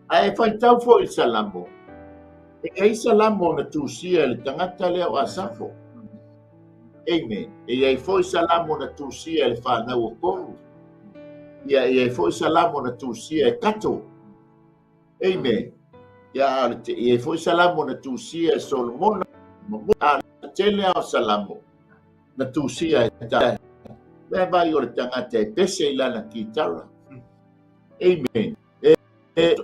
Speaker 1: Ae faitau foi i le Salamo, e i ai Salamo na tusia e le tagata lea o Asafo. Amen. E i ai foi Salamo na tusia e le fanau o Koru. Ia e i ai foi Salamo na tusia e Kato. Amen. Ia a le te, i ai foi Salamo na tusia e Solomona. A le tele o Salamo na tusia e ta. Mea vai o le tagata e pese i lana kitara. Amen. E, e,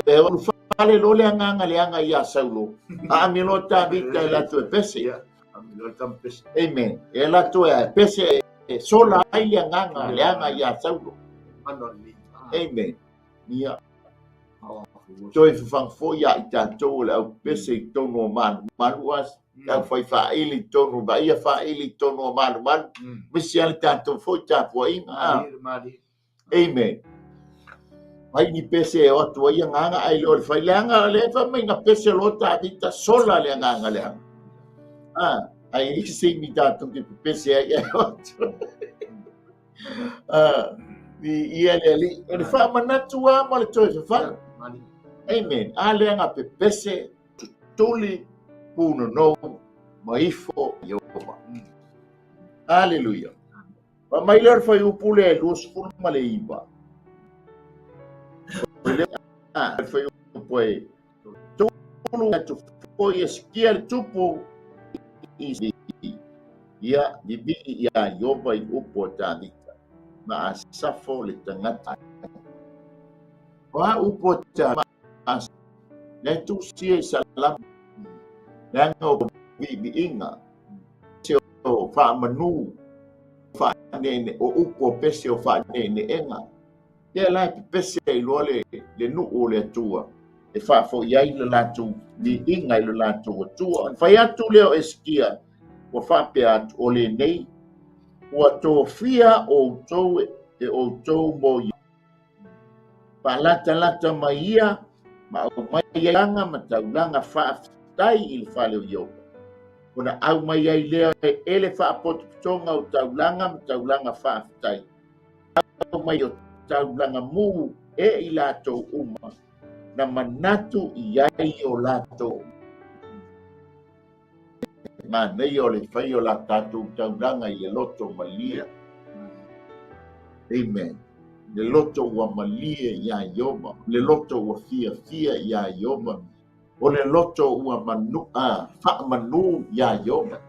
Speaker 1: e ulufale loa le agaga leaga iā Saulo, a amio loa Tavita e latou e pese. Amen. E latou e pese e sola ai le agaga leaga iā Saulo. Amen. Ia. Toe fafaga foi ia i tatou o le au pese i totonu o malumalu a le au fai faaili i totonu, vaaia faaili i totonu o malumalu. Misi a le tatou foi tapuaiga. Amen. Mai ni pese e o atu ai agaga ae le o le fai leaga le fai mai na pese loa Tavita sola le agaga leaga. Ah, ai i se mi tatou te pese ai e o atu. Ah, i ia le ali. O le faamanatu lava ma le toe fafaga. Amen. A lea na pepese tutuli punonou ma ifo Ieova. Hallelujah. Fai mai lea o le fuaiupu lea e 29. O lea le fuaiupu e tulu atu foi Hesekia le tupu i ia vivii iā Ieova i upu a Tavita ma Asafo le tagata. O a upu a Tavita ma Asafo, lea e tusia i Salamo, leaga o viiviiga, se o faamanu, faaneenee, o upu o pese o faaneeneega. Lea la e pepese ai loa le, le nuu o le Atua e faafoi ai le latou viiga i le latou Atua. Ona fai atu lea o Esekia, ua faapea atu, o lenei, ua tofia outou e outou mo ia. Faalatalata mai ia ma aumai ai ma taulaga faafetai i le fale o Ieova. Ona aumai ai lea e le faapotopotoga o taulaga ma taulaga faafetai. Aumai o taulaga mu e i latou uma na manatu i ai o latou. Manaia o le fai o la tatou taulaga i le loto malie. Amen. Le loto ua malie iā Ieova, le loto ua fiafia iā Ieova, o le loto ua manu, a, faamanu iā Ieova.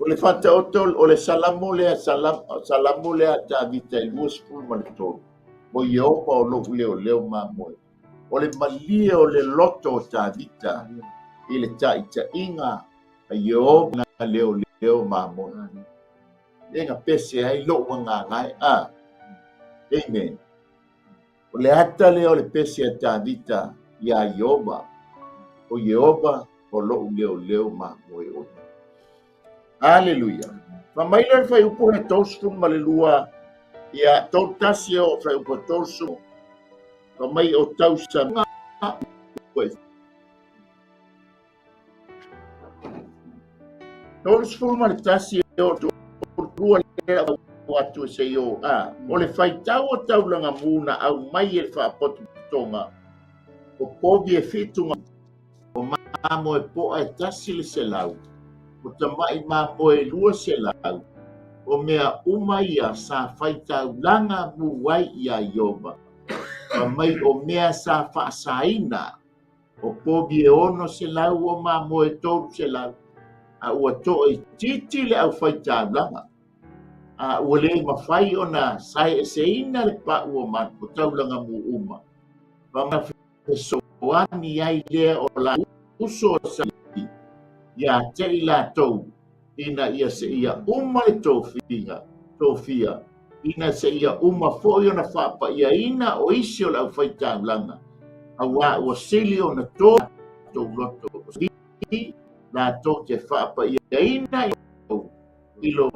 Speaker 1: O le faataoto o le Salamo lea, Salamo lea a Tavita i 23, o Ieova o lou leoleo mamoe. O le malie o le loto o Tavita i le taitaiga a Ieova na leoleo mamoe. E na pese ai lou agaga e. A. Amen. O le ata lea o le pese a Tavita iā Ieova, o Ieova o lou leoleo mamoe oe. Aleluia. Fai mai lea le fuaiupu le 32, ia 31 e oo fuaiupu 30, fai mai o tausaga 31 e oo 32 lea o atu e se i o a. O le faitau o taulaga mu na aumai e le faapotopotoga o povi e fitu o mamoe poa e 100, o tama'i mamoe e 200, o mea uma ia sa faitaulaga mu ai iā Ieova, fai mai o mea sa faasaina, o povi e 600 o mamoe e 300, a ua toaitiiti le aufaitaulaga, a ua le mafai ona saeeseina le pa'u o manu o taulaga mu uma. Fesoasoani ai lea o la uso o Sali ia te i latou ina ia seia uma le tofiga, tofia, ina seia uma foi ona faapaiaina o isi o le aufaitaulaga, auā ua sili ona to latou loto o Sali latou te faapaiaina i lo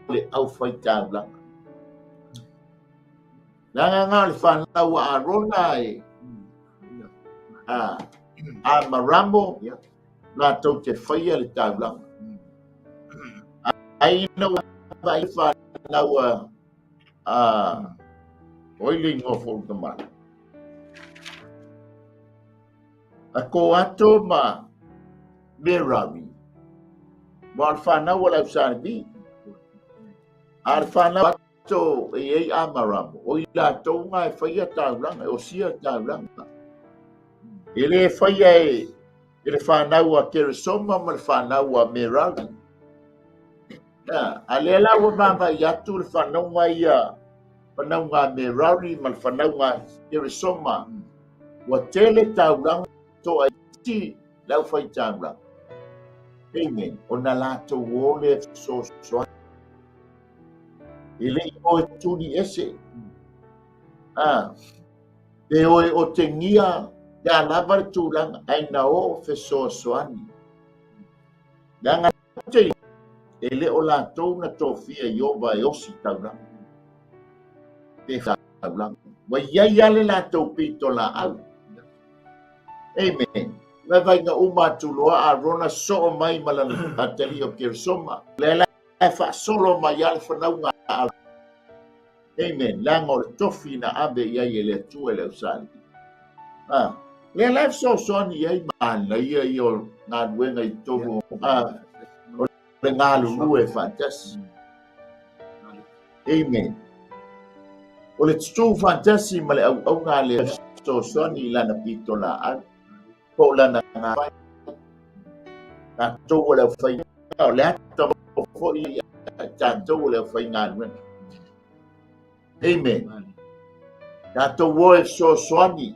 Speaker 1: le aufaitaulaga. Leaga na o le fanau a Arona e a Amaramo latou te faia le taulaga. Ai ina ua vaai fanau a oi le ingoa foi o tama. A Koato ma Merari. Ma o le fanau a le Ausalevi. A le fanau So, e i ai Amaramo, o i latou ngā e whaia taulaga, e osia taulaga. E le whaia e, e le whanau a Keresoma ma le whanau a Merari. Na, a lea la ua vaavaai atu le whanaunga ia, whanaunga a Merari ma le whanaunga a Keresoma, ua tele taulaga toa iti le au whai taulaga. Amen. O na latou o le fesoasoani. E le i o e tuli ese. A, pe o e otegia ia lava le tulaga, ae na o fesoasoani. Leaga te e le o latou na tofia Ieova e osi taulaga. Pe taulaga. Ua iai lava le latou pitolaau. Amen. Vaivaiga uma atu loa Arona soo mai ma lana atalii o Keresoma. Lea la e faasolo mai lava le fanauga a Amen. Leaga o le tofi na ave i ai e le Atua i le ausali. Ah, lea la e fesoasoani i ai manaia ia o galuega i totonu ah, o le galulue faatasi. Amen. O le tutū faatasi ma le auauna a le fesoasoani i lana pitolaau po o lana gafai. Tatou o le aufaigaluega, o le ata foi ia tatou o le aufaigaluega. Amen. Tatou o e fesoasoani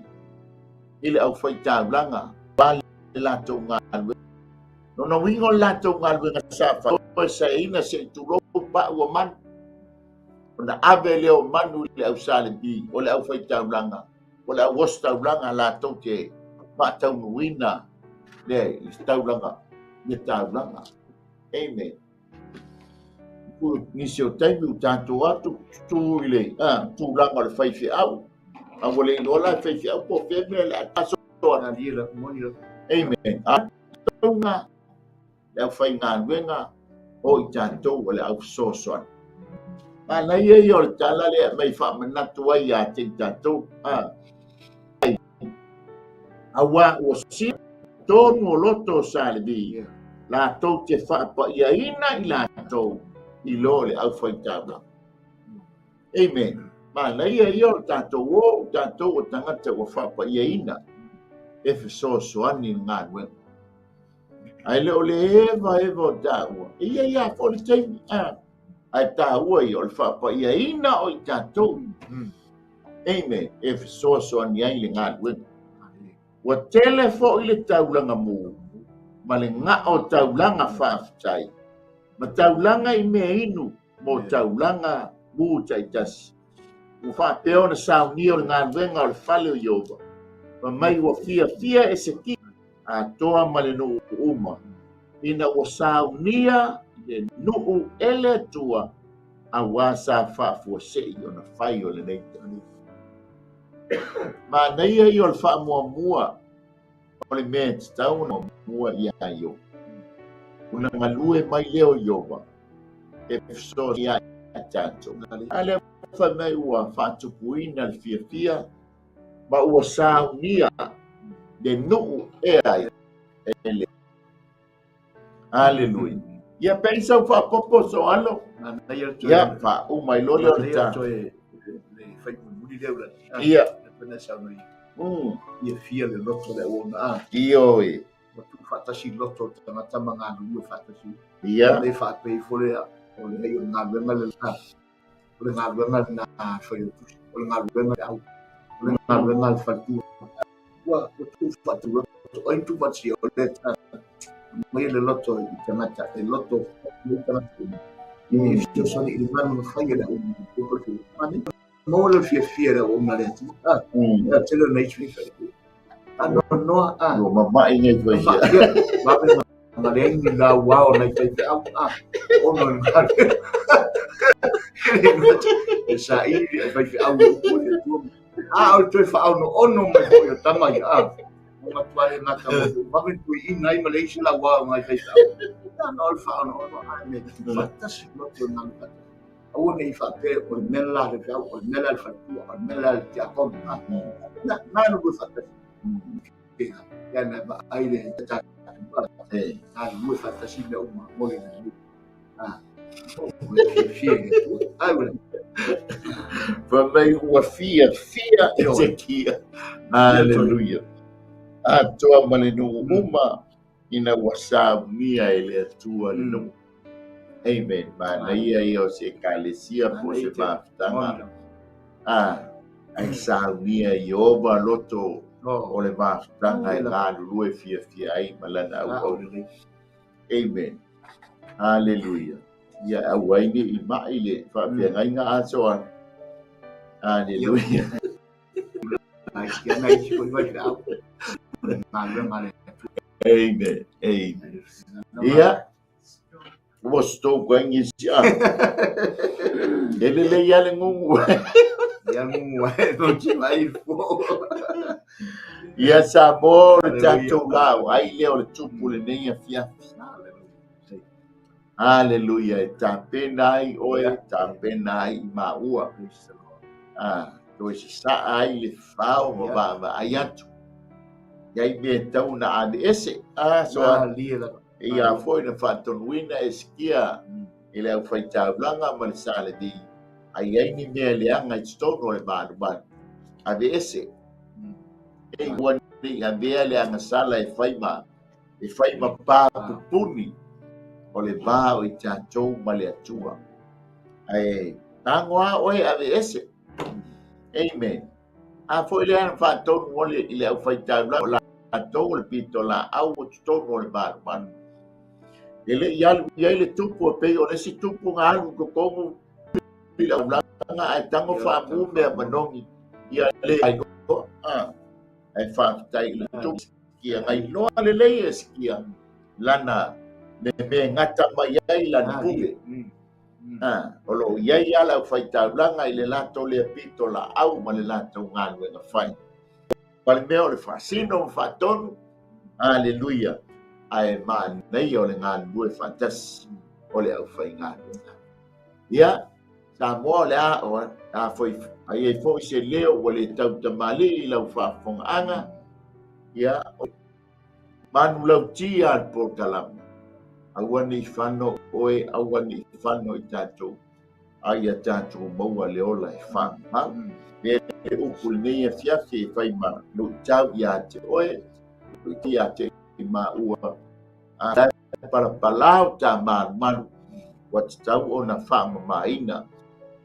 Speaker 1: i le aufaitaulaga aua le latou galuega. Lona uiga o le latou galuega sa fai, e saeina se i tulou pau o manu. Ona ave lea o manu i le ausalebi, o le aufaitaulaga, o le auositaulaga latou te faataunuuina le taulaga, le taulaga. Amen. Nisi o taimi ua tatou atu tutū i le tulaga o le faifeau. A ua le iloa la e faifeau po o fea mea le a soa. Amen. A tauga le aufaigaluega o i tatou o le au fesoasoani. Manaia ia o le tala lea e aumai faamanatu ai ia te i tatou. Auā ua sili tonu o loto o Salevi latou te faapaiaina i latou i lo le aufaitaulaga. Amen. Manaia ia o le tatou o, o tatou o tagata ua faapaiaina e fesoasoani i le galuega. Ae le o le evaeva o taua, e i ai lava foi le taimi, a, ae taua ia o le faapaiaina o i tatou. Amen. E fesoasoani ai le galuega. Ua tele foi le taulaga mu ma le gao taulaga faafetai ma taulaga i mea inu mo taulaga mu taitasi. Ua faapea ona saunia o le galuega o le fale o Ieova, fai mai ua fiafia Esekia atoa ma le nuu uma, ina ua saunia le nuu e le Atua, auā sa faafuasei ona fai o lenei taimi. Manaia ia o le faamuamua o le mea e tatau ona muamua iā Ieova. Ona galue mai lea o Ieova e fesoasoani ia tatou. A lea fai mai ua faatupuina le fiafia ma ua saunia le nuu e ai e le Aleluia. Ia pe i sau faapopo so alo. Ia faauma ai loa lea o le ta. Ia.
Speaker 2: Ia fia le loto le auauna a.
Speaker 1: Ioe.
Speaker 2: Ua tuu faatasi loto o le tagata ma galulue faatasi.
Speaker 1: Ia.
Speaker 2: Le faapea ifo lea o le ai o le galuega lena. O le galuega lena a le failautusi. O le galuega le au. O le galuega a le faletua. Ua ua tuu faatasi loto. O ai na tuu faatasi o le mai le loto i tagata e loto i tagata. E fesoasoani i le manu na fai e le auauna. Maua le fiafia i le auauna a le Atua. A tele o nai sui fai. A noa a.
Speaker 1: Ua mama'i nei fai.
Speaker 2: Vave na leai ni lauao nai faifeau a ono le galuega. E saili e faifeau i upu i le Atua. A o le toe faaonoono mai foi o tama ia a. O matua le gata mo te vave tuiina ai ma leai se lauao nai faifeau. Ia na o le faaonoono a me faatasi loto i galuega. Aua ne i faapea o le mea la le faifeau, o le mea la le faletua, o le mea la le tiakono. Na galulue faatasi. Ia na vaai le tatou galulue faatasi mea uma mo le lelei. Fiafia i le Atua. Ai ua
Speaker 1: Fai mai ua fiafia Esekia. Aleluia. Atoa ma le nuu uma ina ua saunia e le Atua le nuu. Amen. Manaia ia o se ekalesia po o se mafutaga. A, ai saunia e Ieova loto o le mafutaga e galulue fiafia ai ma lana auauna. Amen. Haleluia. Ia aua ai ne i mai le faafeagaiga aso. Haleluia. Amen. Amen. Ia, ua sto koe si a. E lelei lava le gugu.
Speaker 2: Ia gugu ai, no ti mai fo.
Speaker 1: Ia Samoa o le tatou laoai lea o le tupu lenei afiafi. Aleluia, e tapena ai oe, tapena ai i maua. A, toe sasaa ai le fao ma vaavaai atu. I ai mea e tatau ona aveese. A, so ia foi na faatonuina Esekia i le aufaitaulaga ma le Salevi, a i ai ni mea leaga i totonu o le malumalu, aveese. E ua nei avea le agasala e fai ma e fai ma pa pupuni o le va o i tatou ma le Atua. Ae tago lava oe aveese. Amen. A foi lea na faatonu ole i le aufaitaulaga o latou o le pitolaau o totonu o le malumalu. E le i alu i ai le tupu e pei o le isi tupu na alu i totonu i le aulaga ae tago faamu mea manogi ia le ailoa. Ae faafetai i le tupu ia gailoa lelei Esekia lana le mea e gata mai ai lana pule. O lo o i ai lava le aufaitaulaga i le latou lea pitolaau ma le latou galuega fai. Ma le mea o le faasino ma faatonu, aleluia, ae manaia o le galulue faatasi o le aufaigaluega. Ia, Samoa o le a oe, a foi, a i ai foi se leo ua le tautamalii i lau faafofogaaga, ia, Manulauti a le polokalame, aua ne i fano oe, aua ne i fano i tatou, a ia tatou maua le ola e faamau. Lea le upu lenei afiafi e fai ma luitau ia te oe, luitau ia te i maua. A e palapala o ta malumalu, ua tatau ona faamamaina.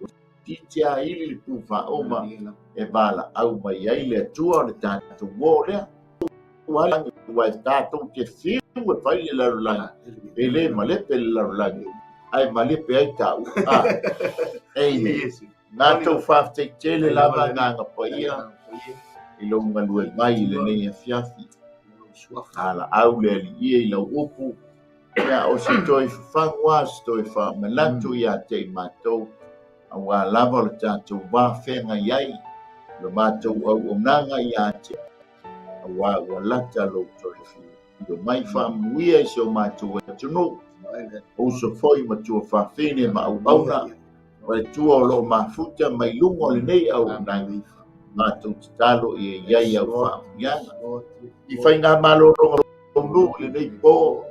Speaker 1: Ua titiaili le pu faaoma e valaau mai ai le Atua o le tatou uo lea. Ua e tatou te fiu e fai le lalolagi, e le malepe le lalolagi, ae malepe ai taua. Amen. Matou faafetai tele lava Agaga Paia i lou galue mai i lenei afiafi. Valaau le Alii i lau upu, ia o se toe fafagu lava, se toe faamanatu ia te i matou, aua lava o le tatou va feagai ai, o le matou auaunaga ia te aua ua lata lou toe afio mai faamanuia i si o matou atunuu, uso foi ma tuafafine ma auauna, o le Atua o lo o mafuta mai luga o lenei auaunaga, matou tatalo ia i ai au faamanuiaga. I faigamalologa o lou nuu i lenei po,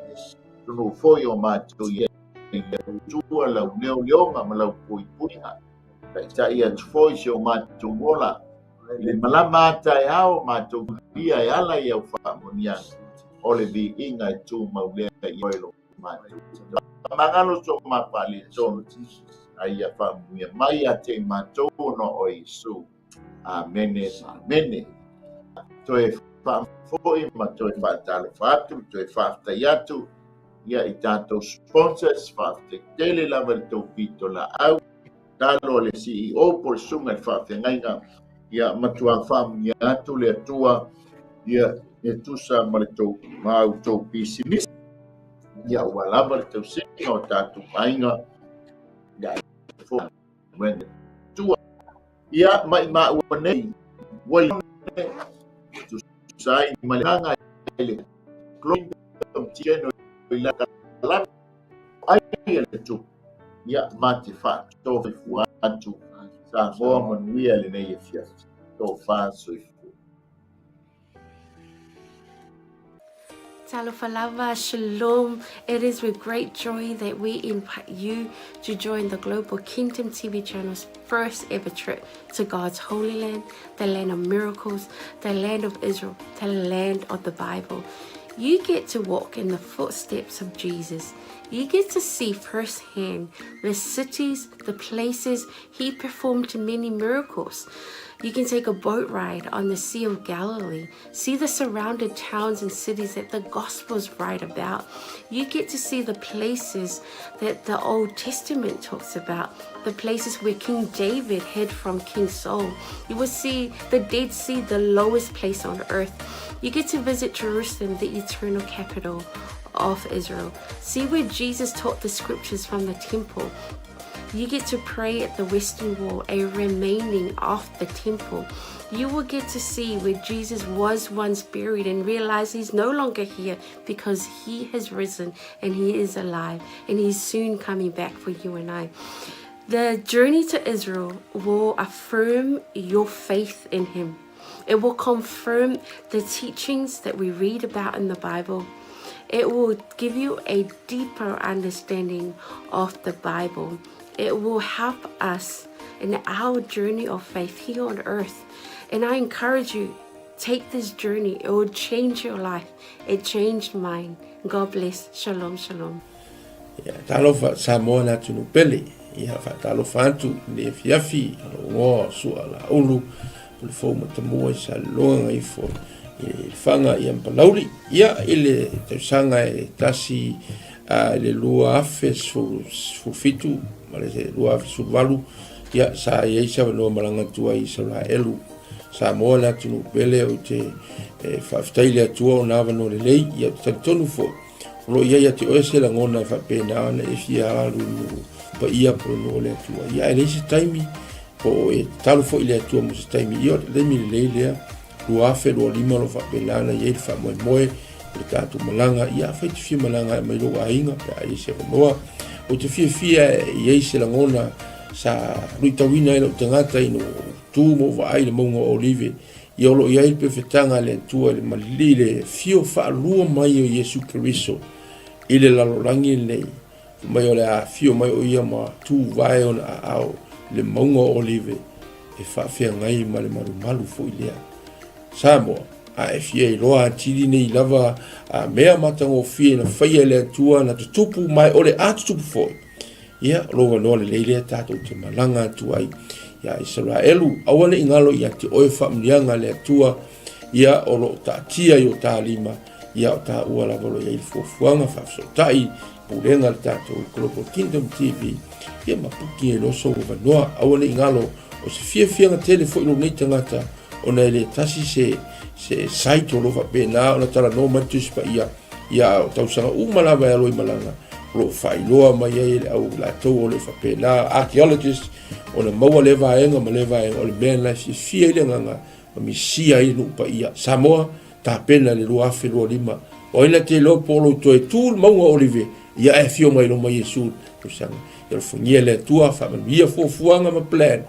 Speaker 1: atunuu foi o matou i ai le Atua lau leoleoga ma lau puipuiga. Taitai atu foi si o matou ola i le malama a taeao matou ia e ala i au faamanuiaga o le viiga e tumau lea i oe lo matou. Magalo so ma faaletonu a ia faamanuia mai ia te i matou ona o Iesu. Amene, amene. Toe faafoi ma toe faatalofa atu, toe faafetai atu ia i tatou sponsors, faafetai tele lava i le tou pitolaau. Talo a le CEO po o le susuga i le faafeagaiga, ia matua faamanuia atu le Atua ia e tusa ma le tou ma au tou pisinisi ia ua lava le tausiga o tatou aiga ia tua ia mai maua nei ua tusa ai ma le agaga i le i la ai le tupu ia ma te faatosoifua atu Samoa manuia lenei afiafi tofa soifua.
Speaker 3: Talofa lava, shalom. It is with great joy that we invite you to join the Global Kingdom TV channel's first ever trip to God's holy land, the land of miracles, the land of Israel, the land of the Bible. You get to walk in the footsteps of Jesus. You get to see firsthand the cities, the places he performed many miracles. You can take a boat ride on the Sea of Galilee, see the surrounded towns and cities that the Gospels write about. You get to see the places that the Old Testament talks about, the places where King David hid from King Saul. You will see the Dead Sea, the lowest place on earth. You get to visit Jerusalem, the eternal capital of Israel. See where Jesus taught the scriptures from the temple. You get to pray at the Western Wall, a remaining of the temple. You will get to see where Jesus was once buried and realize he's no longer here because he has risen and he is alive and he's soon coming back for you and I. The journey to Israel will affirm your faith in him. It will confirm the teachings that we read about in the Bible. It will give you a deeper understanding of the Bible. It will help us in our journey of faith here on earth. And I encourage you, take this journey. It will change your life. It changed mine. God bless. Shalom, shalom.
Speaker 4: Ia, talofa Samoa le atunuu pele. Ia, faatalofa atu i le afiafi o lou igoa o Sua Laulu, o le fou matamua i Saleloga Gagaifo i Lefaga ia ma Palauli. Ia, i le tausaga e tasi i le 2017 ma le 2018, ia, sa i ai se avanoa malaga atu ai i Isaraelu. Samoa le atunuu pele, ou te faafetai i le Atua ona avanoa lelei, ia, ou te talitonu foi, O lo o i ai ia te oe se lagona e faapena ona e fia alu i nuu paia po o le nuu o le Atua. Ia, ae leai se taimi, po o e tatalo foi i le Atua mo se taimi. Ia, o le taimi lelei lea, 2025 o lo o faapena ona i ai le faamoemoe o le tatou malaga. Ia, afai e te fia malaga e aumai lou aiga pe a i ai se avanoa. Ou te fiafia e i ai se lagona sa luitauina ai lou tagata ina ua ou tu ma ou vaai i le mauga o Olive Ia o lo o i ai le pefetaga a le Atua i le malili i le afio faalua mai o Iesu Keriso i le lalolagi lenei, fai mai o le a afio mai o ia ma tuvae ona aao i le mauga o Olive e faafeagai ma le malumalu foi lea. Samoa. A e fia iloa atili nei lava a mea matagofie na faia e le Atua na tutupu ma e o le a tutupu foi. Ia, o lou avanoa lelei lea tatou te malaga atu ai ia Isaraelu. Aua ne i galo ia te oe faamanuiaga a le Atua, ia o lo o taatia i o ta lima, ia o taua lava o lo o i ai le fuafuaga faafesootai pulega a le tatou Global Kingdom TV, ia ma puki ai loa sou avanoa. Aua ne i galo o se fiafiaga tele foi lou nei tagata ona e le tasi se se site o lo o faapena ona talanoa mai le Tusi Paia, ia a o tausaga uma lava e alo ai malaga o lo o faailoa mai ai e le au latou o lo o faapena archaeologist ona maua lea vaega ma lea vaega o le mea lena e fiafia ai le agaga ma misia ai le nuu paia Samoa tapena i le 2025 o ai na te iloa po o lou toe tu le mauga o Olive ia e afio mai loma Iesu tausaga ia alofagia le Atua faamanuia fuafuaga ma plan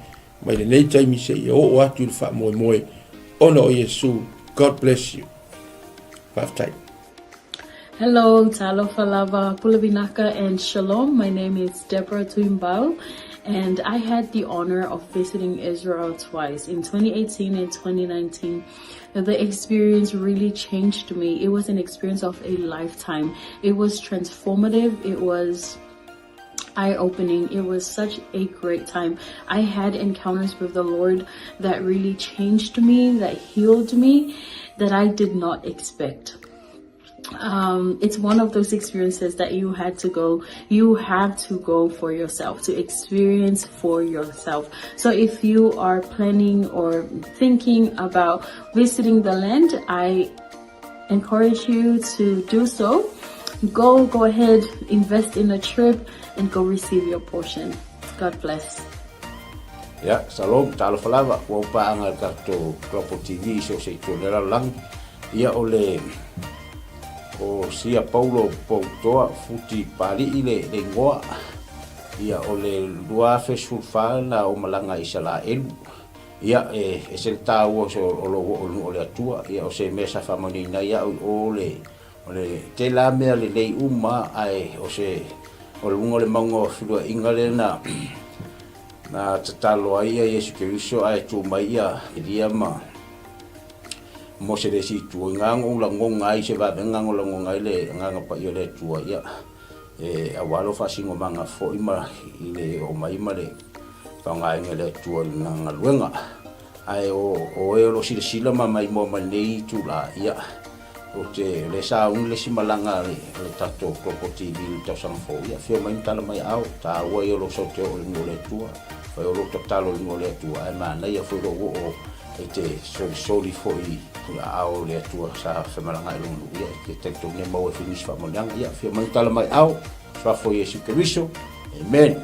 Speaker 4: mai lenei taimi seia oo atu i le faamoemoe ona o Iesu. God bless you. Faafetai.
Speaker 5: Hello, talofa lava, pule vinaka and shalom. My name is Deborah Tuimbau and I had the honor of visiting Israel twice in 2018 and 2019. The experience really changed me. It was an experience of a lifetime. It was transformative. It was eye-opening. It was such a great time. I had encounters with the Lord that really changed me, that healed me, that I did not expect. It's one of those experiences that you had to go, you have to go for yourself, to experience for yourself. So if you are planning or thinking about visiting the land, I encourage you to do so. Go, go ahead, invest in a trip and go receive your portion. God bless.
Speaker 6: Ia, shalom, talofa lava, ua ou paaga i le tatou Global TV i so o se itu o le lalolagi. Ia, o le, o Sia Paulo Poutoa Futi Papali'i le, le igoa. Ia, o le 2014 na ou malaga i Isalaelu. Ia, e ese le taua o se, o lou oo i le nuu o le Atua. Ia, o se mea sa faamanuiaina ai au i o le, O le tela mea lelei uma ae o se o luga o le mauga o feluaiga lea na na tatalo ai ia Iesu Keriso ae tu mai ia Elia ma Mose le isi itu. I nga ou lagoga ai se vavega o lagoga ai le Agaga Paia o le Atua ia e aua lou faasinomaga foi ma i le oo mai ma le faaaogaina e le Atua i lana galuega. Ae o o e o lo o silasila ma maimoa mai lenei itula, ia, ou te, o lea sa uni le isi malaga a le, a le tatou Global TV i le tausaga fou, ia, afio mai ma tala mai aao, taua ia o lou sau te oo i le nuu o le Atua, fai o lou tatalo i le nuu o le Atua, ae manaia foi lou oo e te solisoli foi i aao o le Atua sa femalagaai i lona nuu, ia, e te talitonu e maua ai foi nisi faamanuiaga, ia, afio mai ma tala mai aao, Suafa o Iesu Keriso, Amen.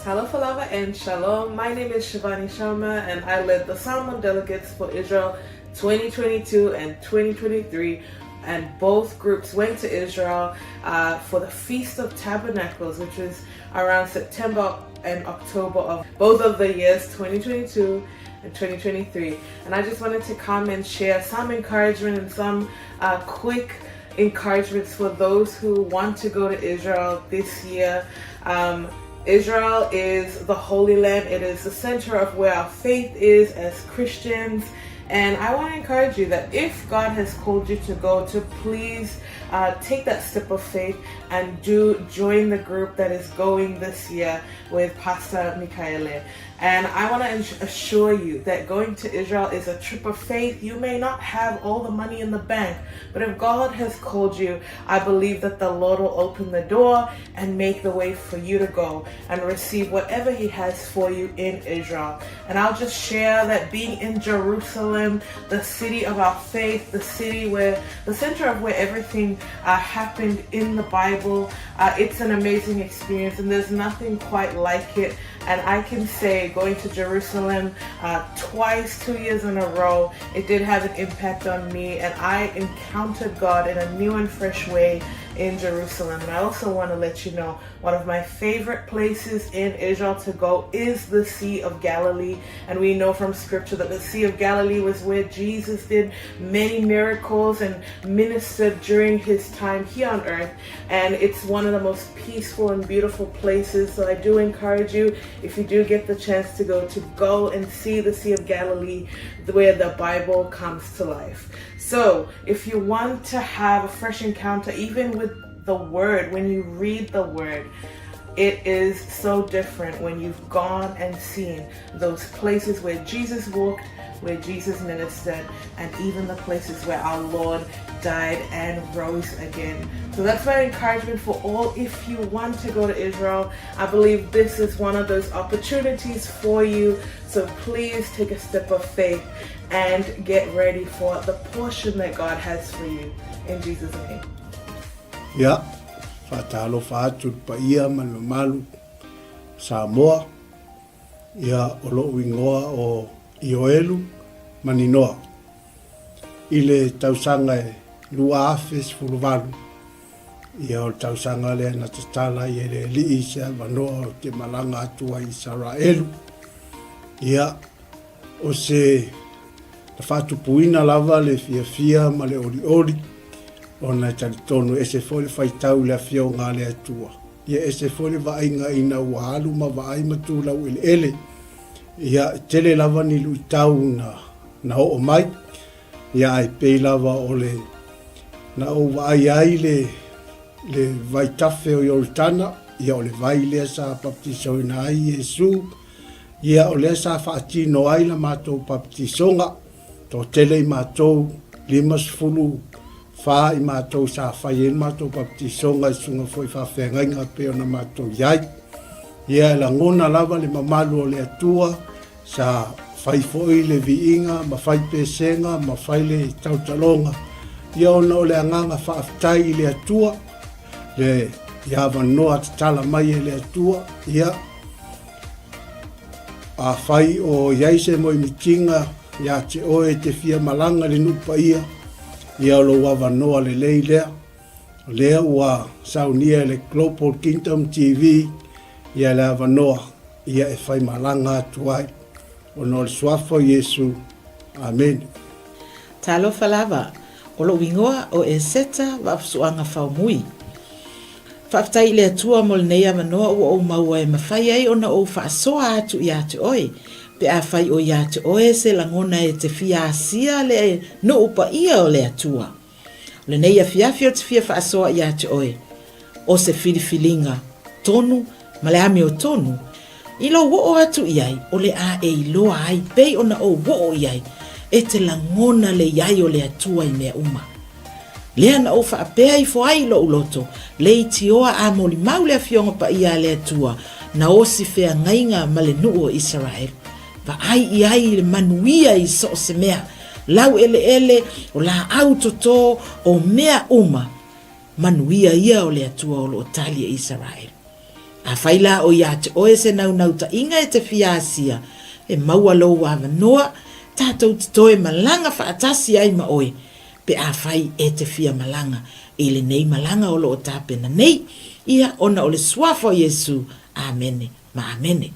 Speaker 7: Talofa lava and shalom. My name is Shivani Sharma and I led the Samoan delegates for Israel 2022 and 2023 and both groups went to Israel uh, for the Feast of Tabernacles, which was around September and October of both of the years 2022 and 2023. And I just wanted to come and share some encouragement and some uh, quick encouragements for those who want to go to Israel this year. Um, Israel is the Holy Land. It is the center of where our faith is as Christians. And I want to encourage you that if God has called you to go, to please uh, take that step of faith and do join the group that is going this year with Pastor Mikaele. And I want to assure you that going to Israel is a trip of faith. You may not have all the money in the bank, but if God has called you, I believe that the Lord will open the door and make the way for you to go and receive whatever He has for you in Israel. And I'll just share that being in Jerusalem, the city of our faith, the city where the center of where everything uh, happened in the Bible, uh, it's an amazing experience, and there's nothing quite like it. And I can say going to Jerusalem uh, twice, 2 years in a row, it did have an impact on me. And I encountered God in a new and fresh way. in Jerusalem. And I also want to let you know one of my favorite places in Israel to go is the Sea of Galilee. And we know from scripture that the Sea of Galilee was where Jesus did many miracles and ministered during his time here on earth. And it's one of the most peaceful and beautiful places. So I do encourage you, if you do get the chance to go, to go and see the Sea of Galilee where the Bible comes to life. So if you want to have a fresh encounter, even with the Word, when you read the Word, it is so different when you've gone and seen those places where Jesus walked, where Jesus ministered, and even the places where our Lord died and rose again. So that's my encouragement for all. If you want to go to Israel, I believe this is one of those opportunities for you. So please take a step of faith and get ready for the portion that God has for you. In Jesus' name.
Speaker 8: Ia, faatalofa atu i le paia ma le mamalu Samoa, ia o lo'u igoa o Ioelu Maninoa. I le tausaga e 2018, ia o le tausaga lea na tatala ai e le Alii se avanoa ou te malaga atu ai i Isaraelu. Ia, o se na faatupuina lava le fiafia ma le olioli, ona e talitonu e ese foi le faitau i le Afioga a le Atua. Ia ese foi le vaaiga ina ua alu ma vaai ma tu laueleele. Ia, e tele lava ni luitau na, na oo mai, ia ae pei lava o le na ou vaai ai le, le vaitafe o Ioritana, ia o le vai lea sa baptisoina ai Iesu, ia o lea sa faatino ai la matou baptisoga, toatele i matou, 54 i matou sa fai ai le matou baptisoga i susuga foi i faafeagaiga pei ona matou i ai. Ia e lagona lava le mamalu o le Atua, sa fai foi le viiga ma fai pesega ma fai le tautaloga, ia ona o le agaga faafetai i le Atua, le i avanoa tatala mai e le Atua, ia afai o i ai se moemitiga ia te oe e te fia malaga i le nuu paia, ia o lou avanoa lelei lea. O lea ua saunia e le Global Kingdom TV ia le avanoa ia e fai malaga atu ai ona o le Suafa o Iesu. Amene.
Speaker 9: Talofa lava, o lou igoa o Eseta Vaafusuaga Faumui. Faafetai i le Atua mo lenei avanoa ua ou maua e mafai ai ona ou faasoa atu ia te oe, pe afai o ia te oe se lagona e te fia asia le nuu paia o le Atua. O lenei afiafi ou te fia faasoa ia te oe, o se filifiliga tonu ma le amiotonu, i lou oo atu i ai o le a e iloa ai pei ona ou oo i ai, e te lagona le i ai o le Atua i mea uma. Lea na ou faapea ifo ai i lou loto, leitioa a molimau le Afioga Paia a le Atua, na osi feagaiga ma le nuu o Isaraelu. Vaai i ai i le manuia i so o se mea, laueleele, o laau toto, o mea uma, manuia ia o le Atua o lo o tali e Isaraelu. Afai la o ia te oe se naunautai-ga e te fia asia, e maua lou avanoa, tatou te toe malaga faatasi ai ma oe, pe afai e te fia malaga i lenei malaga o lo o tapena nei, ia ona o le Suafa o Iesu. Amene ma amene.